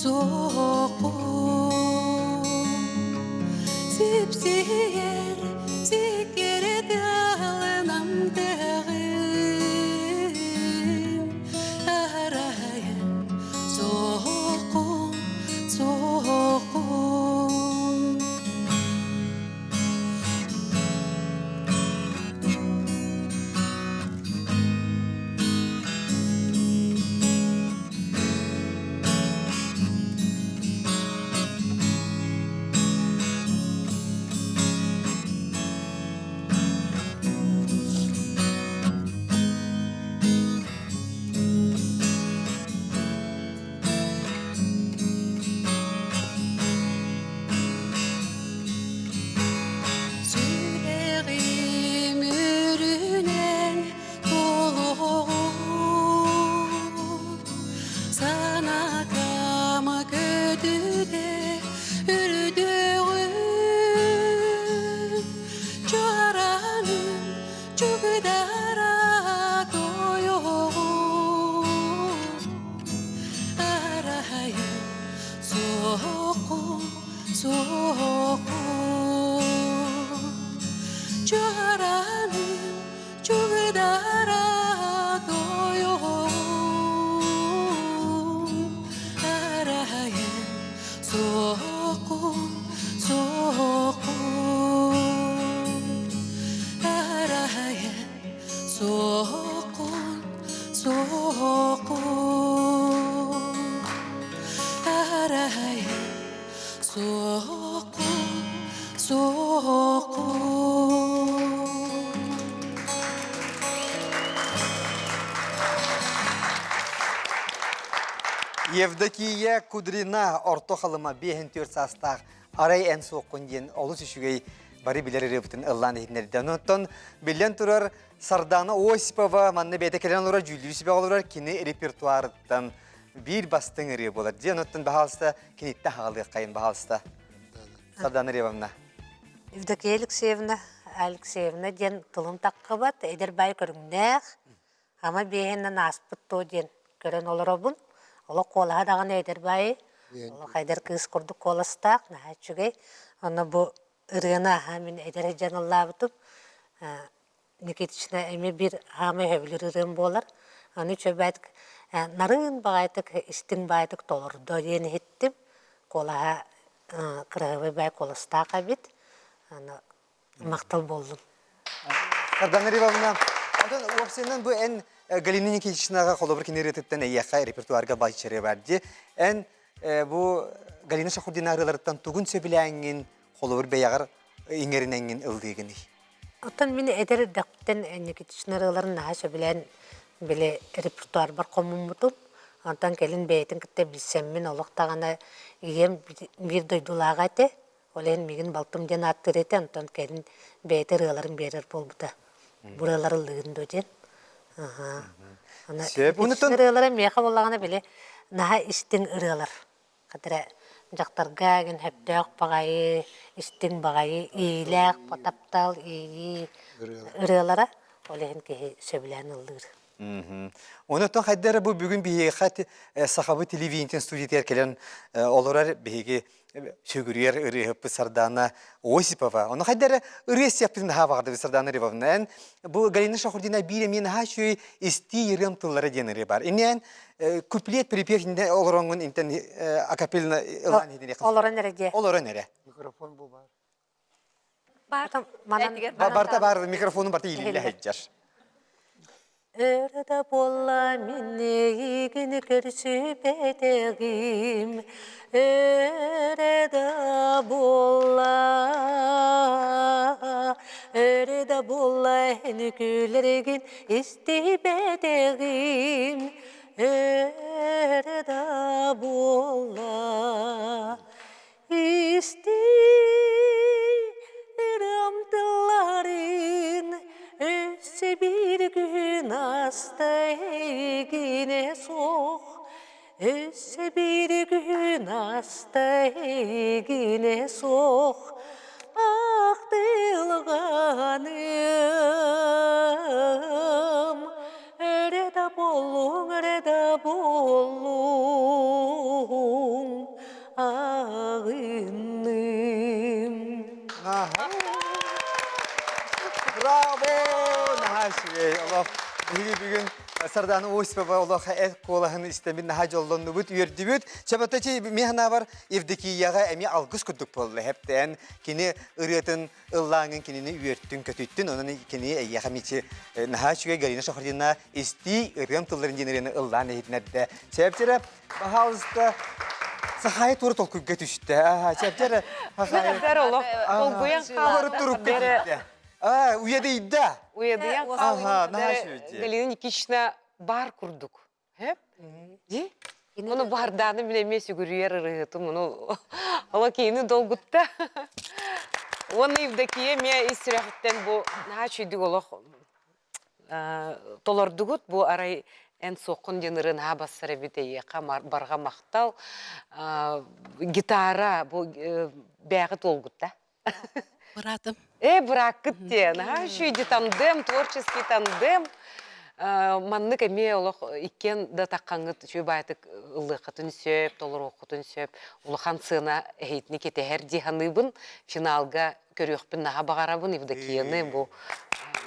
суоххун Сипсийэр сиккири тыалынан тыаҕын Арайын суоххун суоххун Сүрэҕим үрүнэн толоҕун санатам көтүтэ үрдүҕүн чуораным чугдара тойоҕун арайын суоххун суоххун чуораным чугдара тойоҕун арайын суоххун суоххун арайын суоххун суоххун арайын суоххун суоххун Евдокия Кудрина Орто Халыма 54 саастаах арай эн суоххун диэн олус үчүгэй бары билэр ырыабытын ыллаан иһитиннэрдэ. Онтон биллэн турар Сардана Осипова манна бэйэтэ кэлэн олорор, дьүүллүүр сүбэҕэ олорор кини репертуарыттан биир бастыҥ ырыа буолар. Диэн оттон баһаалыста киниттэн хаҕалыаххайын баһаалыста. Сардана Ревовна. Евдокия Алексеевна Алексеевна диэн тылым таххыбат, эдэр баай көрүҥнээх, ама биэһинэн ааспыт дуо диэн көрөн олоробун. Олох куолаһа даҕаны эдэр баайы, олох эдэр кыыс курдук куоластаах, наһаа үчүгэй. Онно бу ырыаны аһаа мин эдэр сылдьан ыллаабытым. Никитична эмиэ биир хаамай өһөбүлүр ырыам буолар. Аны үчүгэйбээт нарын баҕайытык, истиҥ баҕайытык толордо диэн иһиттим. Куолаһа кыраһыабай баай куоластаах эбит. Аны махтал буоллун. Сардана Ривовна, онтон уопсайынан бу эн Галина Никитичнаҕа холобур кини ырыатыттан эйиэхэ репертуарга баайчары бар дии. Эн бу Галина Шахурдина ырыаларыттан тугун сөбүлээҥҥин, холобур бэйэҕэр иҥэринэҥҥин ыллыыгыный? Оттон мин эдэр эрдэхпиттэн Никитична ырыаларын наһаа сөбүлээн били репертуарбар хомуммутум. Онтон кэлин бэйэтин кытта билсэммин олох даҕаны ийэм биир дойдулааҕа этэ. Ол иһин миигин балтым диэн ааттыыр этэ, онтон кэлин бэйэтэ ырыаларын биэрэр буолбута. Бу ырыалары ыллыгын дуо диэн. Аха. Аны Сөп. Онутун ырыалара миэхэ буоллаҕына били наһаа истиҥ ырыалар. Хатыра дьахтарга гин хөптөөх баҕайы, истиҥ баҕайы, иилээх, таптал, иэйии ырыалара. Ол иһин киһи сөбүлээн ыллыыр. Онон хайда эрэ бу бүгүн биһиэхэ сахабыт телевидениетин студиятыгар кэлэн олорор биһиги сүгүрүйэр ырыаһыппыт Сардаана Осипова. Ону хайда эрэ ырыа сиэппитин наһаа баҕардыбыт Сардаана Ревовна. Эн бу Галина Шахурдина биир эмиэ наһаа үчүгэй истии ырыам тыллара диэн ырыа бар. Иннээн куплет припев олороҥҥун интэн акапельно ылан иһитиниэххэ. Олорон эрэ диэ. Олорон эрэ. Микрофон бу бар. Барта бар микрофону барта иилиллэ сылдьар. Өр да буолла мин эйигин көрсүбэтэҕим, өр да буолла, өр да буолла эн күлэргин истибэтэҕим, өр да буолла. Исти ырыам тылларын өссө биир күн аста эйигинэ суох өссө биир күн аста эйигинэ суох ахтылҕаным өрө да буоллуҥ өрө да буоллуҥ Ааҕынным. Браво! Наһаа үчүгэй. Олох биһиги бүгүн Сардаана Осипова олох эт куолаһын истэммит наһаа дьоллоннубут, үөрдүбүт. Чабатачи мин санаабар Евдокияҕа эмиэ алгыс курдук буолла. Хэптээн кини ырыатын ыллааҥын кинини үөртүн, көтүттүн. Онон кини эйиэхэ мичи наһаа үчүгэй Галина Шахрина истии ырыам тылларын диэн ырыаны ыллаан иһитинэрдэ. Чэпчэрэ Пожалуйста, Сахая тура толкуйга түстэ. Чэпчэрэ Хахайдар олох долгуйан хаалар турукка киирдэ. А, уйадыйда. Уйадыйан Ага, наһаа үчүгэй. Галина Никитична бар курдук. Хэп? Ди? Мұны барданы мен эмиэ сүгүрүйэр ырыһытым, мұны ала киини долгутта. Уонна Евдокия эмиэ ис сүрэхиттэн бу наһаа үчүйдүк олох толордугут бу арай эн суоххун диэн ырыа наһаа бассар эбит эйиэхэ барҕа махтал гитара бу бээҕи туолгутта Быраатым. Э, бырааккыт диэн. Наһаа үчүгэй тандем, творческий тандем. Маннык эмиэ олох иккиэн да таххаҥҥыт үчүгэй баайтык ыллыаххытын сөп, толоруоххутун сөп. Улахан сыана эһиитини кэтэһэр дии саныыбын. Финалга көрүөхпүн наһаа баҕарабын Евдокияны бу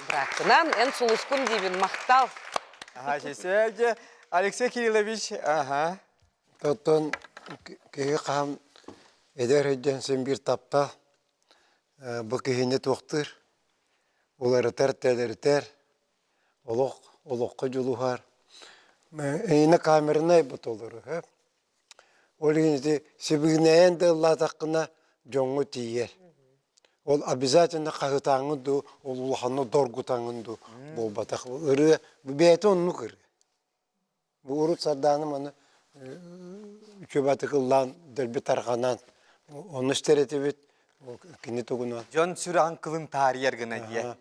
бырааккынан. Эн сулускун диибин, махтал. Ага, дьэ, Алексей Кириллович, ага. Оттон киһи хаһан эдэр өйдөөн син биир таптал бу киһини туохтуур, уларытар, тэлэритэр, олох олоххо дьулуһар. Эйиэнэ камернай бу толору, Ол иһин ити сибигинэйэн да ыллаатаххына дьоҥҥо тиийэр. Ол обязательно хаһытааҥҥын дуу, ол улаханнык доргутаҥҥын дуу буолбатах. Ырыа бэйэтэ оннук ырыа. Бу урут Сардаана маны үчүгэй ыллаан дэлби тарҕанан онно истэр этибит кини тугунан. Дьон сүрэҕин кылын таарыйар гына диye.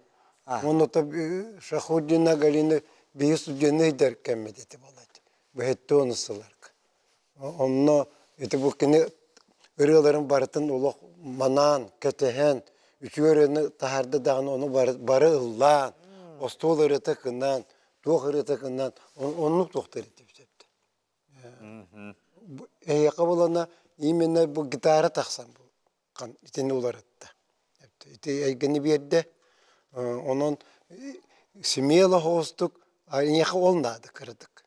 Онно Шахурдина Галина биһи студенныйдар кэммит этэ буолааччы. Бэһэтти оны сыларга. Онно ити бу кини ырыаларын барытын олох манаан, кэтэһэн, үчүгэй ырыаны таһаарда даҕаны ону бары ыллаан, остуол ырыата кынаан, туох ырыата кынаан, оннук туохтар этибит эбит. Эһиэхэ булана именно бу гитара тахсан бу итини уларытта. Ити эйгэни биэрдэ. Онон смело соҕустук эйиэхэ ол наада кыратык.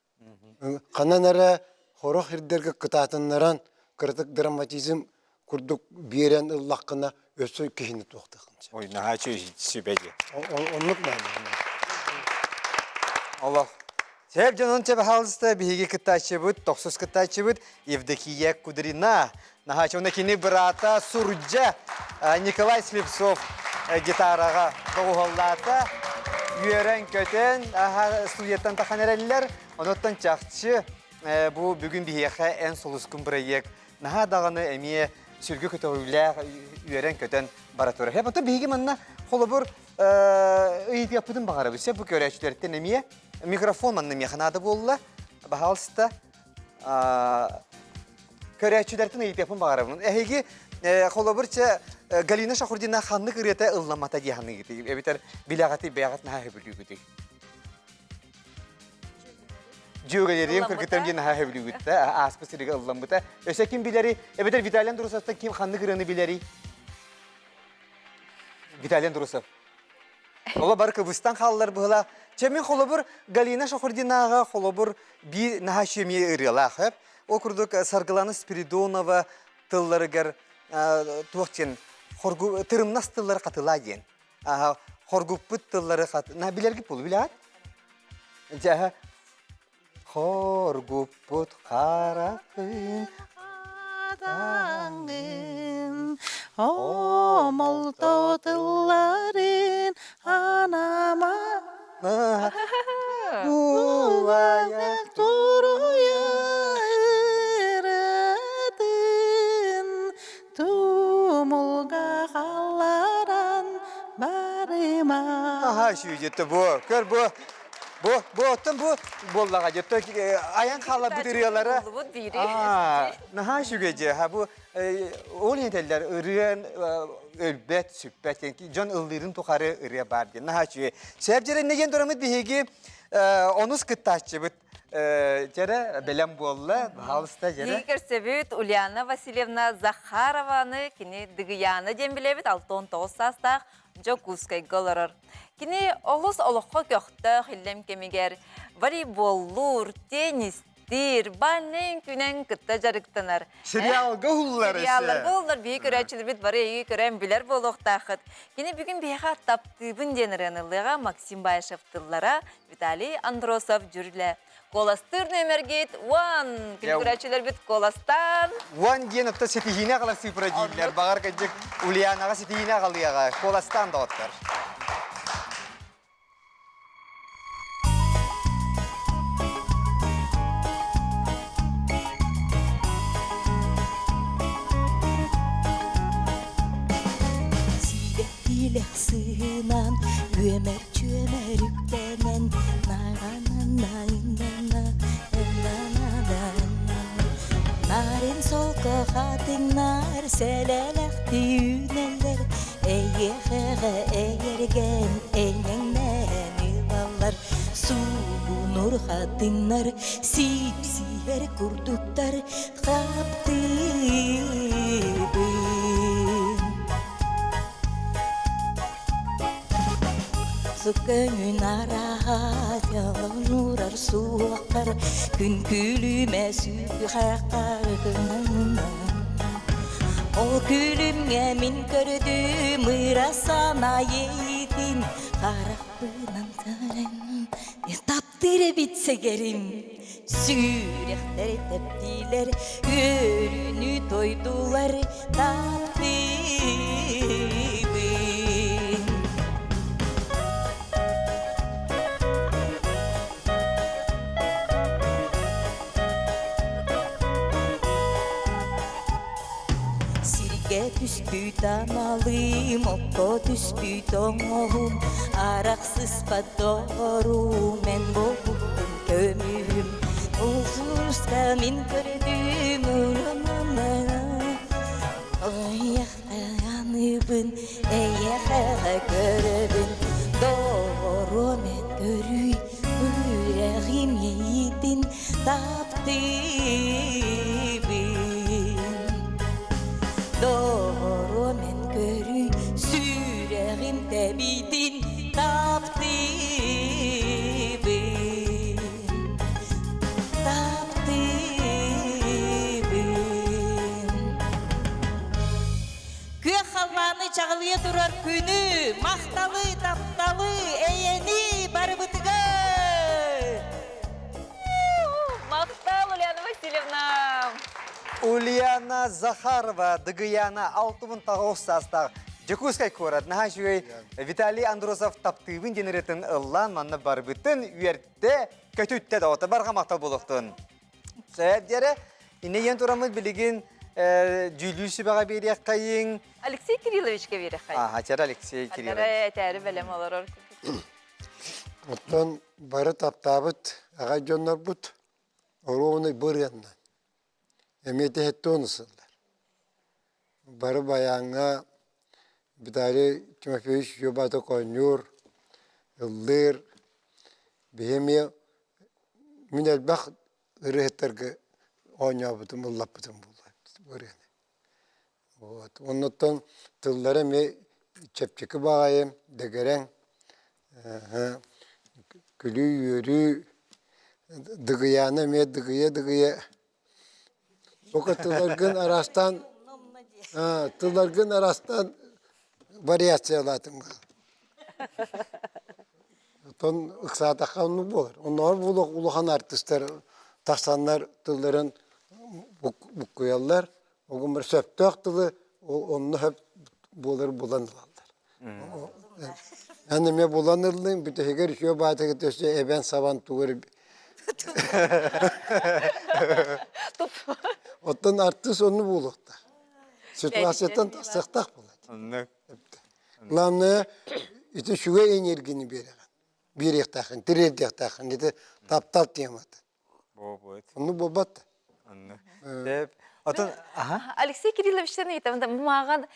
Ханан эрэ хорох ирдэргэ кытаатыннаран кыратык драматизм курдук биэрэн ыллаххына өссө киһини туохтаххын сөп. Ой, наһаа сүбэ дии. Оннук наада. Олох. Сеп дьонун чэбэхалыста биһиги кыттааччыбыт, тохсус кыттааччыбыт Евдокия Кудрина. Наһаа уонна кини быраата Сурдьа Николай Слепцов гитараҕа доҕуһуоллаата. үөрэн-көтөн, аха студияттан тахан эрэллэр. Онуттан чахчы бу бүгүн биһиэхэ эн сулускун бырайыак наһаа даҕаны эмиэ сүргү көтөҕүүлээх үөрэн-көтөн бара турар. Хэ, биһиги манна холобур ыйытыахпытын баҕарабыт. Сөп бу көрөөччүлэртэн эмиэ микрофон манна миэхэ наада буолла. Баһаалыста көрөөччүлэртэн ыйытыахпын баҕарабын. Эһиги холобур чэ Галина Шахурдина ханнык ырыата ылламмата дии саныыгытый? Эбэтэр билэҕитий бэйэҕит наһаа сөбүлүүгүтүй? Дьүөгэлэриим кыргыттарым диэн наһаа сөбүлүүгүт да ааспыт сиригэ ылламмыта. Өссө ким билэрий? Эбэтэр Виталий Андросовтан ким ханнык ырыаны билэрий? Виталий Андросов. Ола бары кыбыстан хааллар быһыла. Чэ мин холобур Галина Шахурдинаҕа холобур биир наһаа үчүгэй ырыалаах хөп. Ол курдук Саргылана Спиридонова тылларыгар туох диэн хоргу тырымнас тыллары хатылаа диэн. Хоргуппут тыллары хат на билэргит буолу билэҕит? Дьэ Хоргуппут харахын Хадаҥын омолто тылларын анама Улая туруйа ырытын тумулга халларан барыма Аха сүүдьүттэ бу көр бу Бу, бу оттон бу буоллаҕа дьэ айан хааларбыт ырыалара. Наһаа үчүгэй дьэ. Ха бу ол этэллэр ырыан өлбөт, сүппэт дьон ыллыырын тухары ырыа баар диэн. Наһаа үчүгэй. Сөп дьэрэнне диэн тураммыт биһиги онус кыттааччыбыт дьэрэ бэлэм буолла. Баһаалыста дьэрэ. Биһиги көрсөбүт Ульяна Васильевна Захарованы, кини Дыгыйаана диэн билэбит, 69 саастаах Дьокуускайга олорор. Кини олус олоххо көхтөөх иллэм кэмигэр волейболлуур, теннистиир, бальнай үҥкүүнэн кытта дьарыктанар. Сериалга уһуллар Сериалларга уһуллар биһиги көрөөччүлэрбит бары эйиги көрөн билэр буолуохтааххыт. Кини бүгүн биһиэхэ таптыыбын диэн ырыаны ыллыаҕа Максим Баишев тыллара, Виталий Андросов дьүрүлэ. Куоластыыр нүөмэргит уон! Күндү көрөөччүлэрбит куоластаан. Уон диэн отто ситиһиини аҕалар цифра дииллэр. Баҕар кырдьык Ульянаҕа ситиһиини аҕалыаҕа. Куоластаан доҕоттор. Сиидэх сыһынан, үөмэр чүөмэр үктэнэн, Нарын солко хатыҥнар сэлэлэхти үүнэллэр, Эйиэхэҕэ эйэргэн эйэҥнээн ылаллар. Суугунур хатыҥнар сиипсиһэр курдуктар хаптыыбын. Көҥүн арааһа дьолонурар суохтар күн күлүмэ сүүхээххэр Ол күлүмҥэ мин көрдүм ыра санаа иэйиитин харахпынан көрөн таптыыр эбит сэгэрим сүрэхтэр тэптиилэр үөрүүнү тойдулар таптыыбын Сиргэ түспүт аналым, окко түспүт оҥоһум, арахсыспат доҕорум, эн буолбуккун көмүһүм. Улууска мин көрдүм Ыйахтааныбын, эйиэхэ көрөбүн, доҕоруом эн көрүй, үрэҕим иэйиитин таптыыбын. Доҕоруом эн көрүй, сүрэҕим тэбиитин таптыыбын. Таптыыбын. Күөх халлааны чаҕылыйа турар күнү, махталы, тапталы, эйэни барыбытыгар! Махтал, Ульяна Васильевна! Ульяна Захарова, Дыгыяна 69 саастаах. Дьокуускай куорат наһаа үчүгэй Виталий Андросов таптыыбын диэн ырыатын ыллаан манна барбытын үөртэ, көтүттэ да ото барҕа махтал буолуохтун. Сөп диэрэ, инне ийэн тураммыт билигин дьүүллүүр сүбэҕэ биэриэххэйиҥ. Алексей Кирилловичка биэриэххэйиҥ. Аха, чэр Алексей Кириллович. Ардара этээри бэлэм олорор. Оттон бары таптаабыт аҕай дьоннорбут оруобунай бу ырыаннан эмиэ тэһэттион сыллар. Бары байааҥҥа Виталий Тимофеевич Юбата оонньуур, ыллыыр. Биһи эмиэ мин элбэх ырыаһыттарга оонньообутум, ыллаппытым буолуо ырыаны. Вот. Оннуттан тыллара эмиэ чэпчэки баҕайы, дэгэрэҥ, күлүү-үөрүү, дыгыйаана эмиэ дыгыйа-дыгыйа Пока тылларгын араастаан тылларгын араастаан вариациялаатыҥ Оттон ыксаатахха оннук буолар. Оннооҕор буолуох улахан артыыстар тахсаннар тылларын буккуйаллар. Ол сөптөөх тылы онно сөп буолар булан ылаллар. Эн эмиэ булан ыллыҥ, бүтэһигэр үчүгэй баатыгыт өссө эбэн-сабан тугу эрэ Оттон артыыс онну буолуохтаах. Ситуацияттан тахсыахтаах буолар. Оннук. Главное, ити үчүгэй энергияны биэрэҕин. Биэриэхтээххин, тириэрдиэхтээххин. Ити таптал темата. Буолбут. Оннук буолбат да. Оннук. Деп. Отон аха. Алексей Кирилловичтан ыйытабын да мааҕан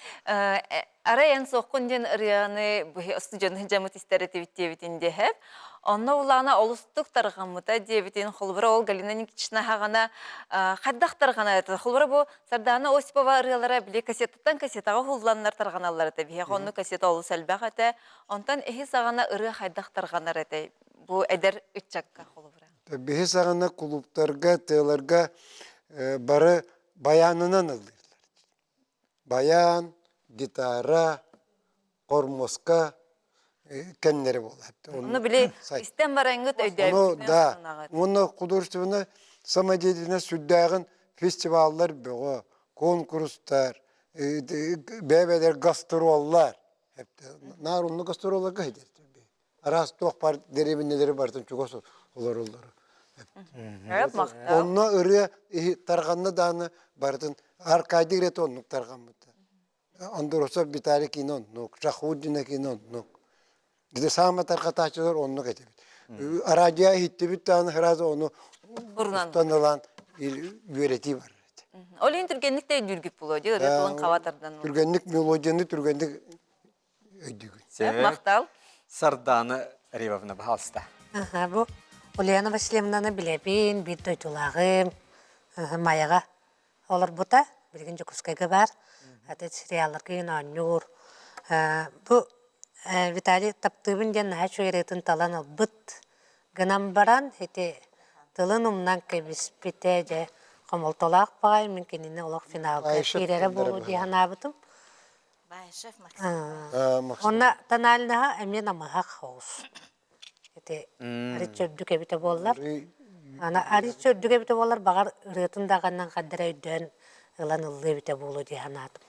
арай эн суоххун диэн ырыаны студент дьамыт истэр этибит диэбитин диэһэп. Онно улаана олустук тарҕаммыта диэбитин холобура ол Галина Никитична хаҕана хайдах тарҕана это холобура бу Сардаана Осипова ырыалара били кассетаттан кассетаҕа уһулланнар тарҕаналлар этэ биһиэхэ онну кассета олус элбэх этэ онтон эһи саҕана ырыа хайдах тарҕанар этэй бу эдэр ыччакка холобура Биһи саҕана кулууптарга, тыаларга бары баянынан ыллыыллар. Баян, гитара, хормуоска кэмнэрэ буолар. Ону били истэн бараҥҥыт өйдөөбүт. Да. Уонна художественнай самодеятельность сүрдээҕин фестиваллар бөҕө, конкурстар, бэйэ-бэйэлэр гастроллар. Наар онно гастролларга сылдьар. Араас туох баар дэриэбинэлэри барытын чугас олороллоро. Онно ырыа тарҕанна даҕаны барытын Аркадий ырыата оннук тарҕаммыта. Андросов Виталий киинэ оннук, Шахурдина киинэ оннук. Где саамай тарҕатааччылар оннук этибит. Радио иһиттибит даҕаны сразу ону устан ылан үөрэтии бар этэ. Ол иһин түргэнник да өйдүүргүт буолуо дии, ырыа тылын хаба тардан. Түргэнник мелодияны түргэнник өйдүүгүн. Махтал. Сардаана Ривовна, пожалуйста. Аха, бу Ульяна Васильевнаны билэбин, биир дойдулааҕым, Майаҕа олорбута, билигин Дьокуускайга баар. Аты сериалларга иһин оонньуур. Бу Виталий таптыыбын диэн наһаа үчүгэй ырыатын талан ылбыт гынан баран, ити тылын умнан кэбиспитэ, дьэ, хомолтолоох баҕайы мин кинини олох финалга киирэрэ буолуо дии санаабытым. Баишев Максим. Онно тональнаһа эмиэ намыһах соҕус. Ити арыт үрдүк эбитэ буоллар. Ана арыт үрдүк эбитэ буоллар баҕар ырыатын даҕаннан хардара өйдөөн ылан ыллыы эбитэ буолуо дии санаатым.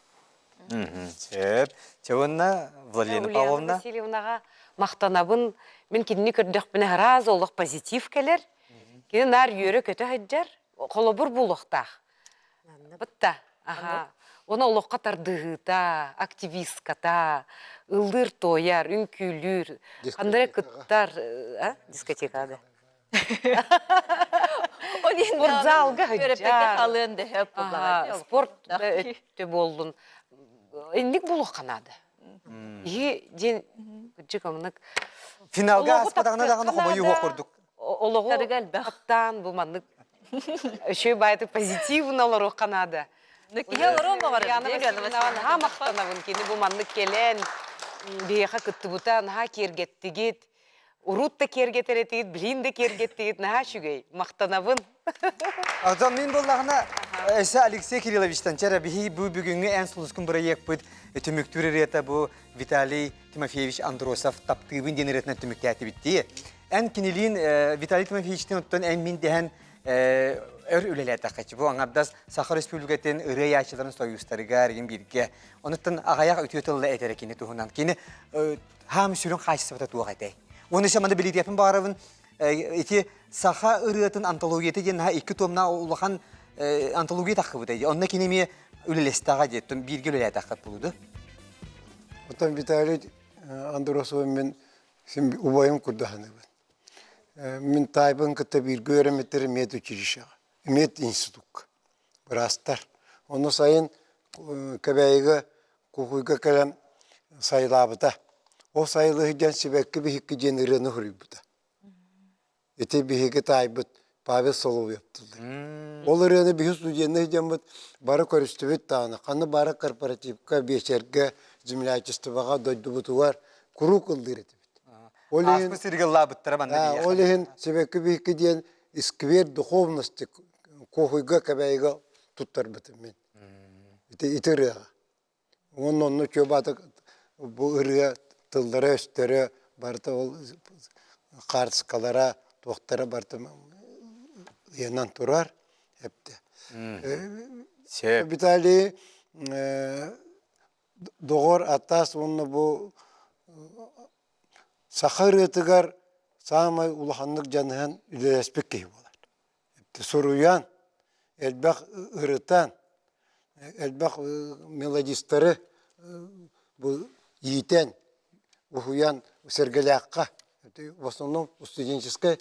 Сөп. Чэ уонна Владимир Павловна. Васильевнаҕа махтанабын. Мин кинини көрдөхпүнэ сразу олох позитив кэлэр. Кини наар үөрэ-көтө сылдьар. Холобур буолуохтаах. Бытта. Аха. Оны олоххо тардыһыыта, активистката, ыллыыр-туойар, үҥкүүлүүр, ханна эрэ кыттар, а? Дискотека да. Спортзалга сылдьар. Спорт өттө буоллун. Инник буолуохха наада. Иһи диэн кырдьык оннук Финалга аспатаҕына даҕаны хомойуу курдук. Олоҕу таптаан бу маннык Үчүгэй баайытык позитивно олоруохха наада. Киһи олоруон баҕарар. Наһаа махтанабын кини бу маннык кэлэн биһиэхэ кыттыбыта наһаа киэргэттигит. Урут да киэргэтэр этигит, билин да киэргэттигит наһаа үчүгэй. Махтанабын. Оттон мин буоллаҕына өссө Алексей Кирилловичтан чэрэ биһи бу бүгүҥҥү эн сулускун бырайыакпыт түмүктүүр ырыата бу Виталий Тимофеевич Андросов таптыыбын диэн ырыатынан түмүктээтибит дии. Эн кинилиин Виталий Тимофеевичтин оттон эн мин дэһэн. өр үлэлээтэххэ бу аҥардас Саха Республикатын ырыа айааччыларын сойуустарыгар игин бииргэ. Онуттан аҕайах үтүө тылла этэрэ кини туһунан. Кини хаам сүрүн хаачыстыбата туох этэй? Уонна еще манна билиитиэппин баҕарабын ити саха ырыатын антологията диэн наһаа икки туомнаах улахан антология таххыбыта дии. Онно кини эмиэ үлэлэстэҕэ дии. Бииргэ үлэлээтэххит булуду. Оттон Виталий Андросовы мин син убайым курдук саныыбын. Мин таайбын кытта бииргэ үөрэммиттэрим медучилищеҕа, мединститукка быраастар. Ону сайын Кэбээйигэ Куһуйга кэлэн сайылаабыта. Ол сайылыы сылдьан сибэкки биһикки диэн ырыаны суруйбута. Ити биһиги таайбыт Павел Соловьев тыллар. Ол ырыаны биһи студеннар сылдьаммыт бары көрүстүбүт даҕаны. Ханна бары корпоративка, биэчэргэ, землячествоҕа, дойдубутугар куруук ыллыыр этибит. Ол иһин, Ааспыт сиргэ ыллаабыттара манна биһиэхэ. Ол иһин сибэкки биһикки диэн сквер духовности Куһуйга Кэбээйигэ туттарбытым мин. Ити ити ырыаҕа. Уонна онно чуобаатык бу ырыа тыллара-өстөрө барыта ол хаартыскалара туохтара барыта ыйанан турар эптэ. Виталий доҕор атас уонна бу саха ырыатыгар саамай улаханнык дьаныһан үлэлэспит киһи буолар. Суруйан, элбэх ырытан, элбэх мелодистары бу иитэн, уһуйан Сэргэлээххэ в основном студенческай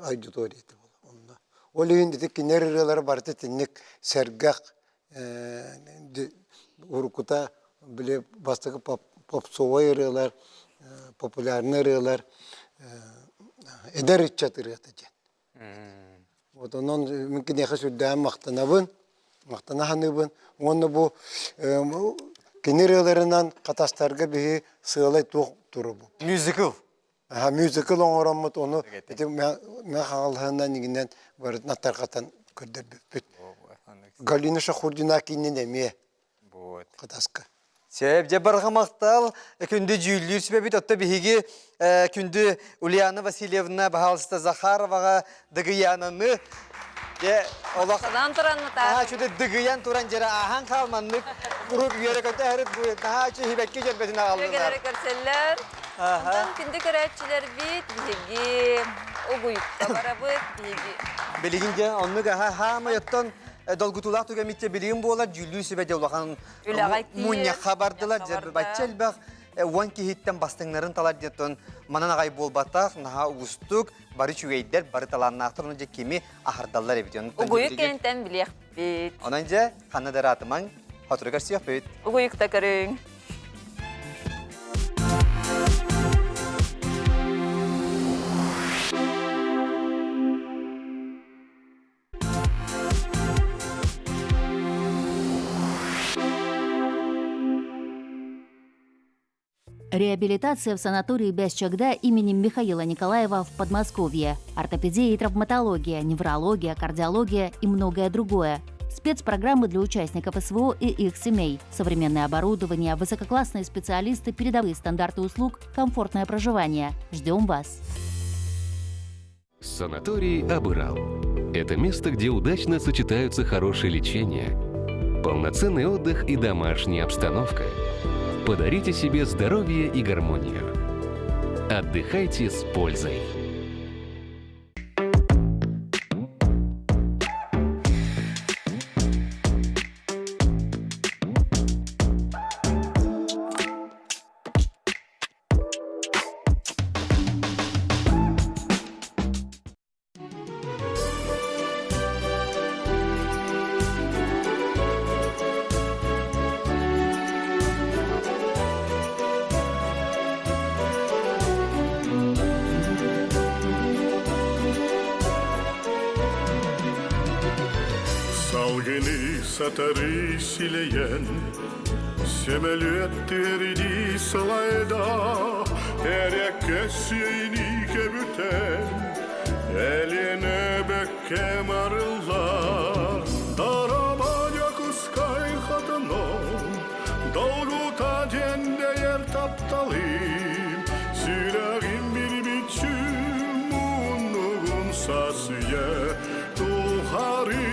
аудитория этэ буолла. Ол иһин ити кинилэр ырыалара барыта итинник сэргэх уруккута били бастакы попсовай ырыалар, популярный ырыалар эдэр ыччат ырыата диэн. Вот онон мин киниэхэ сүрдээҕин махтанабын, махтана саныыбын. Уонна бу кини ырыаларынан хатастарга биһи сыалай туох турубут. Мюзикл. Аха, мюзикл оҥороммут, ону ити мэ хаҥалаһынан игинэн барытын тарҕатан көрдөрбүппүт. Галина Шахурдина киинин эмиэ Вот. Хатаска. Сөп, дьэ барҕа махтал. Күндү дьүүллүүр сүбэбит отто биһиги күндү Ульяна Васильевна баһаалыста Захароваҕа Дыгыйаананы дьэ олох Санаан туран наһаа үчүгэй дыгыйан туран дьэрэ ааһан хаалманнык куруук үөрэ көтө эрит бу наһаа үчүгэй хибэкки дьөрбөтүн аҕаллылар. Үөрэ көрсөллөр. Онтон күндү көрөөччүлэрбит биһиги угуйукка барабыт биһиги. Билигин дьэ оннук аха хаамай оттон Долгутуулаах түгэммитчэ билигин буолар дьүүллүүр сүбэ дьэ улахан мунньахха бардылар. Бачча элбэх уон киһиттэн бастыҥнарын талар диэн манан аҕай буолбатах, наһаа уустук, бары үчүгэйдэр, бары талааннаахтар, ону дьэ кими аһардаллар эбит. Угуйук кэнтэн билиэхпит. Онон дьэ, ханна да ыраатымаҥ, хотуру көрсүөхпүт. Угуйукта көрүҥ. Реабилитация в санатории Бясчагда имени Михаила Николаева в Подмосковье. Ортопедия и травматология, неврология, кардиология и многое другое. Спецпрограммы для участников СВО и их семей. Современное оборудование, высококлассные специалисты, передовые стандарты услуг, комфортное проживание. Ждем вас! Санаторий Абырал. Это место, где удачно сочетаются хорошее лечение, полноценный отдых и домашняя обстановка. Подарите себе здоровье и гармонию. Отдыхайте с пользой. Салгыны сатары силэйэн Сөмөлүөт түһэрдии сылайда, эрэккэ сиэйни кэбүтэн, Элиэнэ бэккэ марыллар. Дарама Дьокускай хотоном, долгута дьэндэйэр тапталым, Сүрэҕим билбит муннугун сасыйа тухары.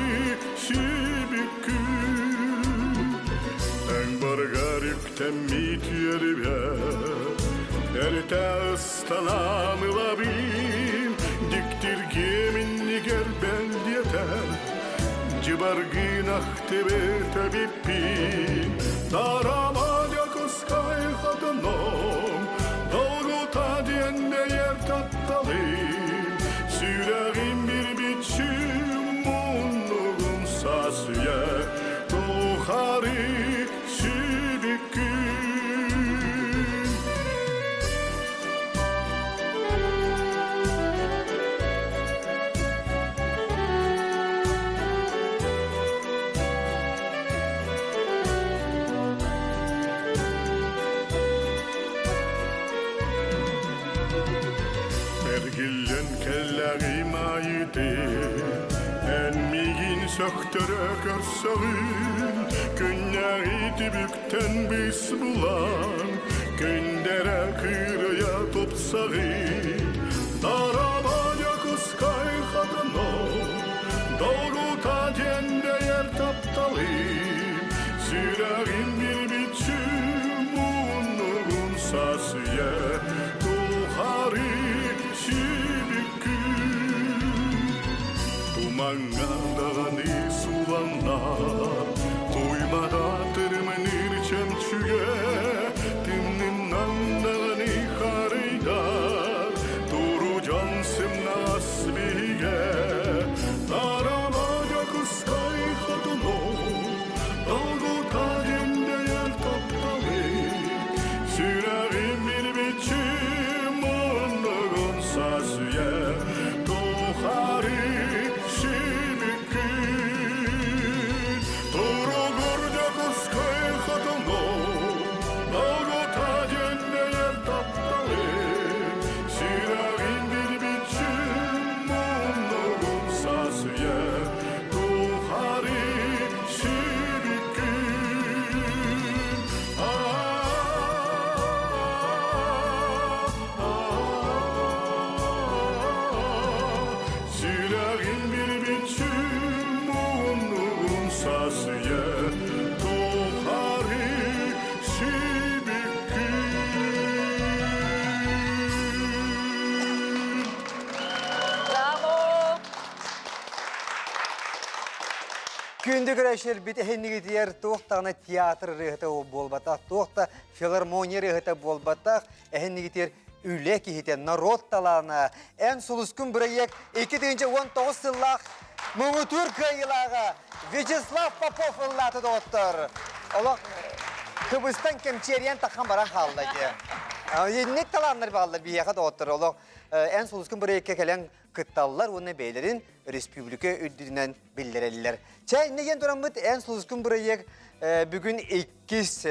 Үөрбэт Эртэ ыстанан ылабын Диктиргиэминнигэр бэлиэтэр Дьыбаргын ахтыбыт эбиппин Тарама Дьокускай хотоном Долгута диэн бэйэр тапталым Сүрэҕим бир бичим муннугун сасыйа Тухары сүбүккүн Эргиллэн кэллэҕим айыты Эн миигин сөхтөрө көрсөҕүн Күннээҕи түбүктэн быс булан Күндэрэ кыырайа тупсаҕын Тараба Дьокускай хотоно Долгута диэн бэйэр тапталым Сүрэҕим билбитчи муннугун сасыйа Тухары сибиккин Тумаҥҥа даҕаны суланна Туймада тырымыныр чөмчүгэ Тымнынан даҕаны харыйдар Туру дьон сымнаас биһигэ Тарама Дьокускай хотуну Долгута дэндэйэр тапталы Сүрэҕим билбитчи муннугун сасүйэ Тухары симиккин Туругур Дьокускай хотуну Долгута дэндэйэр тапталы Сүрэҕим билбитчи муннугун сасүйэ Тухары сибиккин Сүрэҕим билбитчи муннугун сасүйэ Тухары сибиккин Браво! Күндү көрөөччүлэрбит эһиннигитигэр туох даҕаны театр ырыаһыта буолбатах, туох да филармония ырыаһыта буолбатах, эһиннигитигэр үлэ киһитэ, народ талаана, эн сулускун бырайыак 2019 сыллаах муҥутуур кыайыылааҕа Вячеслав Попов ыллаата доҕоттор. Олох кыбыстан кэмчиэрийэн таххан баран хаалла дии. Инник талааннар бааллар биһиэхэ доҕоттор. Олох эн сулускун бырайыакка кэлэн кытталлар уонна бэйэлэрин республика үрдүнэн биллэрэллэр. Чэ, иннэ диэн тураммыт эн сулускун бырайыак бүгүн иккис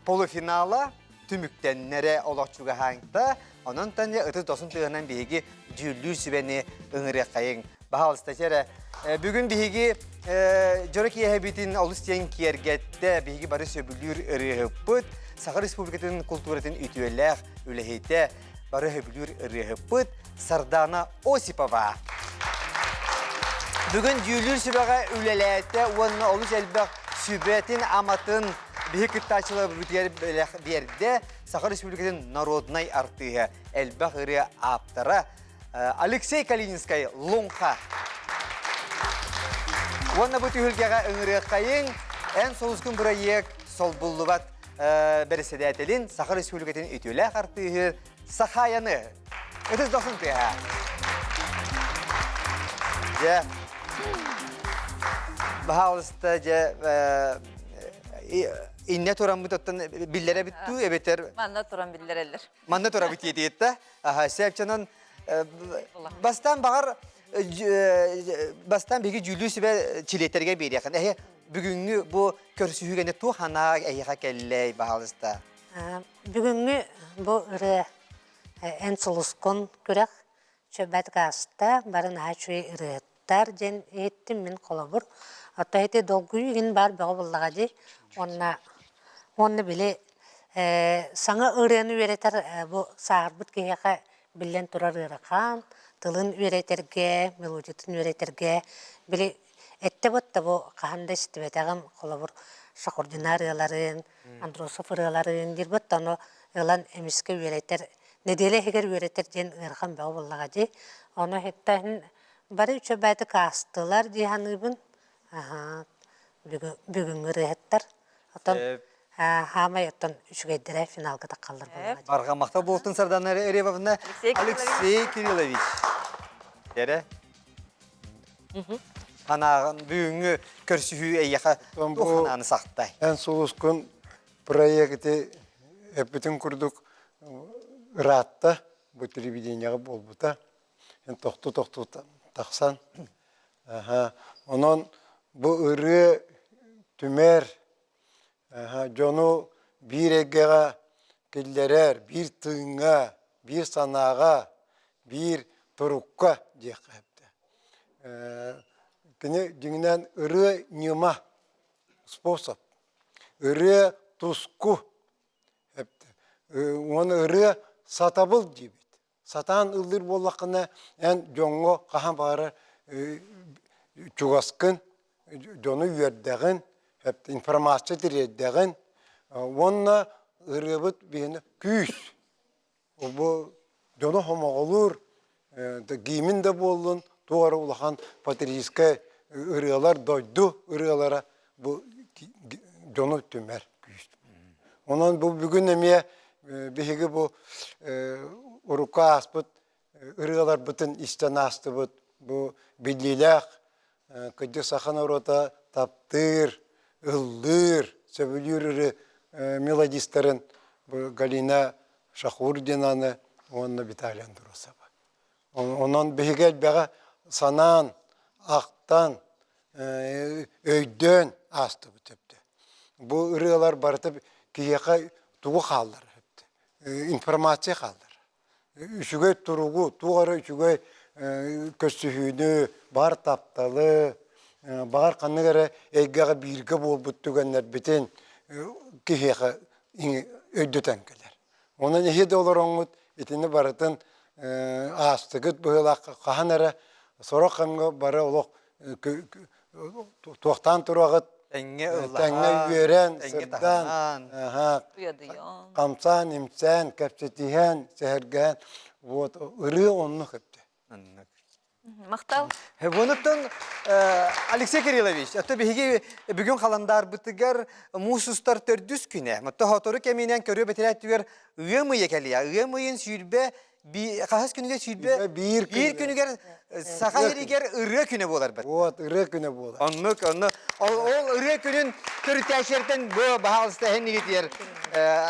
полуфинала түмүктэннэрэ олох чугаһаанта. Онон тanya ытыс досун тыаһынан биһиги дьүүллүүр сүбэни ыҥырыаххайыҥ. Баһаалыста эрэ. Бүгүн биһиги дьоро киэһэбитин олус диэн киэргэттэ. Биһиги бары сөбүлүүр ырыаһыппыт. Саха Республикатын культуратын үтүөлээх үлэһитэ бары сөбүлүүр ырыаһыппыт Сардана Осипова. Бүгүн дьүүллүүр сүбэҕэ үлэлээтэ уонна олус элбэх сүбэтин-аматын биһи кыттааччыларбытыгар бэлэх биэрдэ Саха Республикатын народнай артыыһа, элбэх ырыа ааптара Алексей Калининскай Луҥха. Уонна бу түһүлгэҕэ ыҥырыаххайыҥ Эн сулускун бырайыак солбуллубат бэрэссэдээтэлин Саха Республикатын үтүөлээх артыыһы Сахаяны Ытыс дохсун тыаһа. Дьэ, баһаалыста дьэ иннэ тураммыт оттон биллэрэ бүттүү эбэтэр Манна туран биллэрэллэр. Манна турабыт диэтиэтта. Аха, сепчанан бастаан баҕар бастаан биһиги дьүүллүүр сүбэ чилиэттэргэ биэриэхин. Эһи бүгүҥҥү бу көрсүһүүгэни туох санаа эһиэхэ кэллэй баһаалыста? Бүгүҥҥү бу ырыа Эн сулускун күрэх чөбөт гаста бары наһаа үчүгэй ырыаһыттар диэн иһиттим мин холобур. Оттон ити долгуйуу игин баар бөҕө буоллаҕа дии. Уонна уонна били саҥа ырыаны үөрэтэр бу сааһырбыт киһиэхэ биллэн турар ыарахан, тылын үөрэтэргэ, мелодиятын үөрэтэргэ били эттэ буотта бу хаһан да истибэтэҕим холобур Шахурдина ырыаларын. Андросов ырыаларын диирбит, ону ылан эмискэ үөрэтэр, нэдиэлэ иһигэр үөрэтэр диэн ыарахан бөҕө буоллаҕа дии. Ону иһиттэн бары үчүгэйдик аастылар дии саныыбын. Аһаа, бүгүҥҥү ырыаһыттар. Оттон хаамай оттон үчүгэйдэрэ финалга таххаллар буоллаҕа дии. Барҕа махтал буолтун Сардана Ревовна. Алексей Кириллович. Эрэ. Анааҕын бүгүҥҥү көрсүһүү эйиэхэ туох санааны сахтай? Эн сулускун проекты эппитин курдук ыраатта бу телевидениеҕа буолбута. Эн тохтуу-тохтуу тахсан. Онон бу ырыа түмэр дьону биир эйгэҕэ киллэрэр, биир тыыҥҥа, биир санааҕа, биир турукка диэххэ сөптөөх. Кини дьиҥинэн ырыа ньыма, способ, ырыа туску уонна ырыа сатабыл диибит. Сатаан ыллыыр буоллаххына, эн дьоҥҥо хаһан баҕарар чугаскын, дьону үөрдэҕин, информация тириэрдэҕин уонна ырыабыт биһиэнэ күүс. Бу дьону хомоҕолуур гимн да буоллун, туох эрэ улахан патриотическай ырыалар, дойду ырыалара бу дьону түмэр күүс. Онон бу бүгүн эмиэ биһиги бу урукку ааспыт ырыаларбытын истэн аастыбыт. Бу биллиилээх кырдьык саха норуота таптыыр, ыллыыр, сөбүлүүр ыры мелодистарын бу Галина Шахурдинаны уонна Виталий Андросовы. Онон биһиги элбэҕи санаан, ахтан, өйдөөн аастыбыт сөптө. Бу ырыалар барыта киһиэхэ тугу хаалларар сөптө? Информация хаалларар. Үчүгэй туругу, туох эрэ үчүгэй көрсүһүүнү, баҕар тапталы, баҕар ханнык эрэ эйгэҕэ бииргэ буолбут түгэннэрбитин киһиэхэ өйдөтөн кэлэр. Онон эһиги да олороҥҥут итини барытын аастыгыт быһыылаах хаһан эрэ сорох кэмҥэ бары олох туохтаан туруоҕут тэҥҥэ тэҥҥэ үөрэн сырдаан хамсаан имсээн кэпсэтиһэн сэһэргэһэн вот ырыа оннук эбитэ Махтал. Онуттан Алексей Кириллович, ото биһиги бүгүн халандаарбытыгар муус устар төрдүс күнэ. Мото хотору кэминэн көрүө бэтэрээттигэр ыам ыйа кэлиэ. Ыам ыйын сүүрбэ хаһыс күнүгэр сүүрбэ биир биир күнүгэр саха сиригэр ырыа күнэ буолар бит. Вот, ырыа күнэ буолар. Оннук, онну ол, ол ырыа күнүн төрүттээччилэртэн бу баһаалыста эһиннигитигэр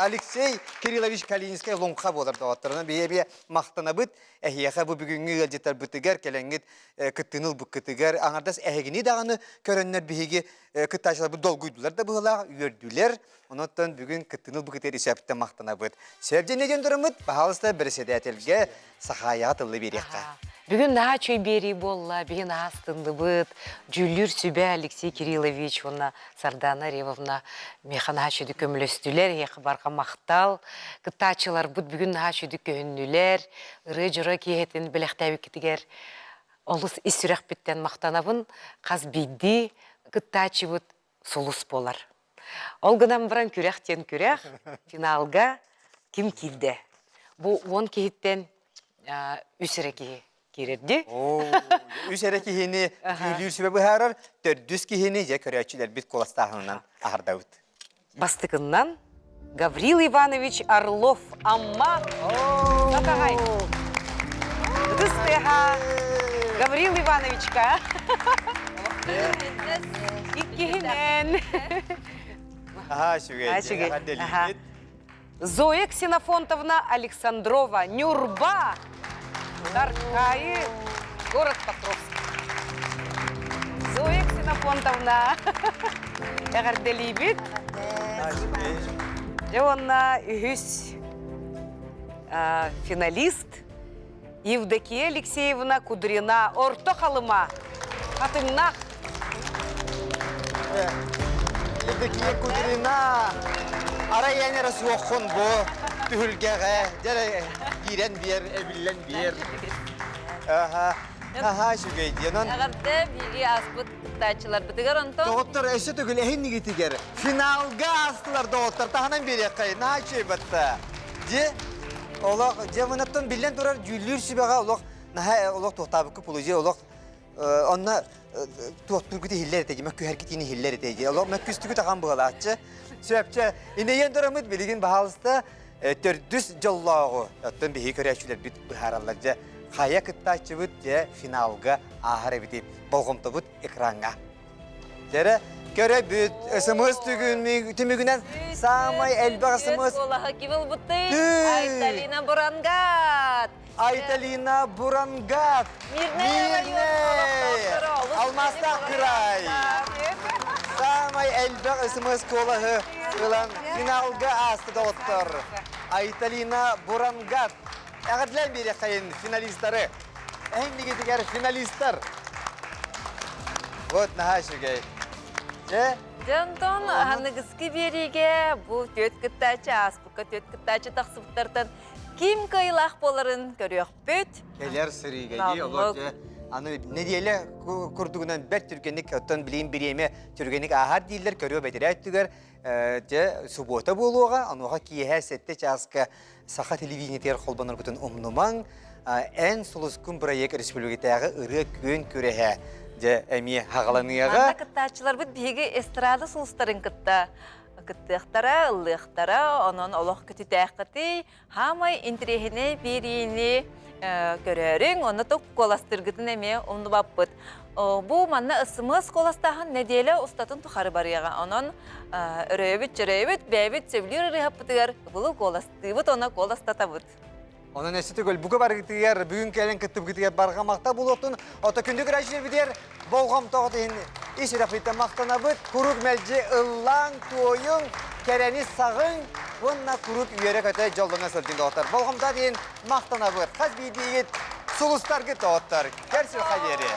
Алексей Кириллович Калининскай луҥха буолар доҕотторунан биһиэбиэ махтанабыт. Эһиэхэ бу бүгүҥҥү ыалдьыттарбытыгар кэлэҥҥит кыттыыны ылбыккытыгар аҥардас эһигини даҕаны көрөннөр биһиги кыттааччыларбыт долгуйдулар да быһыылаах, үөрдүлэр. Онон бүгүн кыттыыны ылбыккытыгар исээптэн махтанабыт. Сөп дьэн тураммыт, баһаалыста бэрэссэдээтэлгэ Сахаайаҕа тыллы биэриэххэ. Бүгүн наһаа үчүгэй биэрии буолла, биһи наһаа астынныбыт. Дьүүллүүр сүбэ Алексей Кириллович уонна Сардана Ревовна миэхэ наһаа үчүгэй көмөлөстүлэр, эһиэхэ барҕа махтал. Кыттааччыларбыт бүгүн наһаа үчүгэй көһүннүлэр. Ырыа дьоро киэһэтин бэлэхтээбиккитигэр олус ис сүрэхпиттэн махтанабын. Хас биирдии кыттааччыбыт сулус буолар. Ол гынан баран күрэх диэн күрэх, финалга ким киирдэ? Бу 10 киһиттэн үс эрэ киһи киирэрди. Үс эрэ киһини дьүүллүүр сүбэ быһаарар, төрдүс киһини дьэ көрөөччүлэрбит куоластааһынынан аһардабыт. Бастакыннан Гаврил Иванович Орлов Амма Татаҕай. Ытыс тыаһа Гаврил Ивановичка. Иккиһинэн. Аха, үчүгэй. Зоя Ксенофонтовна Александрова, Нюрба, Таркаи, город Покровск. Зоя Ксенофонтовна, эҕэрдэлиибит. Дьэ уонна үһүс финалист Евдокия Алексеевна Кудрина, Орто Халыма, Хатыҥнах. Евдокия Кудрина, арай эн эрэ суоххун бу түһүлгэҕэ, дьэ киирэн биэр, эбиллэн биэр. Аха, аха үчүгэй диэн. Эҕэрдэ биһиги ааспыт. кыттааччыларбытыгар онтон. Доҕоттор, өссө төгүл эһиннигитигэр финалга аастылар доҕоттор таһынан биэриэххэй, наһаа үчүгэй батта. Дьэ, олох, дьэ, мынаттан биллэн турар дьүүллүүр сүбэҕэ олох наһаа олох туохтаабыкка пулуйа олох онно туохтуургут иһиллэр этэ, мөккүһэргитин иһиллэр этэ. Олох мөккүстүгүт ахан быһалааччы. Сөпчө, инэйэн тураммыт билигин баһаалыста төрдүс дьоллооҕу оттон биһиги көрөөччүлэрбит быһаараллар дьэ хайа кыттааччыбыт дьэ финалга ааһар эбити болҕомтобут экраҥҥа. Дьэрэ көрөбүт СМС түмүгүнэн саамай элбэх СМС куолаһы ким ылбытый? Айталина Бурангат! Айталина Бурангат! Мирнэй! Алмаастаах кыраай! Саамай элбэх СМС куолаһы ылан финалга ааста доҕоттор. Айталина Бурангат! Эҕэрдэлээн биэриэххэйин финалистары! Эһиҥнигитигэр финалистар! Вот наһаа үчүгэй. Дьэ? Дьэ, онтон аныгыскы биэриигэ бу түөрт кыттааччы ааспыкка түөрт кыттааччы тахсыбыттартан Ким кыайыылаах буоларын көрүөхпүт. Кэлэр сырыыга дии олор дьэ аны нэдиэлэ курдугунан бэрт түргэнник оттон билигин бириэмэ түргэнник ааһар дииллэр көрүө бэтэрээ өттүгэр дьэ субуота буолуоҕа онуоха киэһэ сэттэ чааска саха телевидениетигэр холбоноргутун умнумаҥ эн сулускун бырайыак республикатааҕы ырыа күөн күрэһэ дьэ эмиэ хаҕаланыаҕа. Манна кыттааччыларбыт биһиги эстрада сулустарын кытта кыттыахтара, ыллыахтара, онон олох көтүтээххитий, хаамай интэриэһинэй биэриини көрөөрүҥ, онно тук куоластыыргытын эмиэ умнубаппыт. Бу манна СМС куоластааһын нэдиэлэ устатын тухары барыаҕа. Онон өрөөбүт-чөрөөбүт, бэйэбит сөбүлүүр ырыаһаппытыгар ыбылы куоластыыбыт, онно куоластатабыт. Онон өссө төгүл бука барыгытыгар бүгүн кэлэн кыттыбытыгар барҕа махтал буолуохтун. Ото күндү көрөөччүлэрбитигэр болҕомтоҕут иһин ис сүрэхпиттэн махтанабыт. Куруук мэлдьи ыллааҥ, туойуҥ, кэрэни саҕыҥ уонна куруук үөрэ-көтө дьоллоно сылдьыҥ доҕоттор. Болҕомтоҕут иһин махтанабыт. Хас биирдиигит сулустаргыт доҕоттор. Кэр сүрэххэ диэри.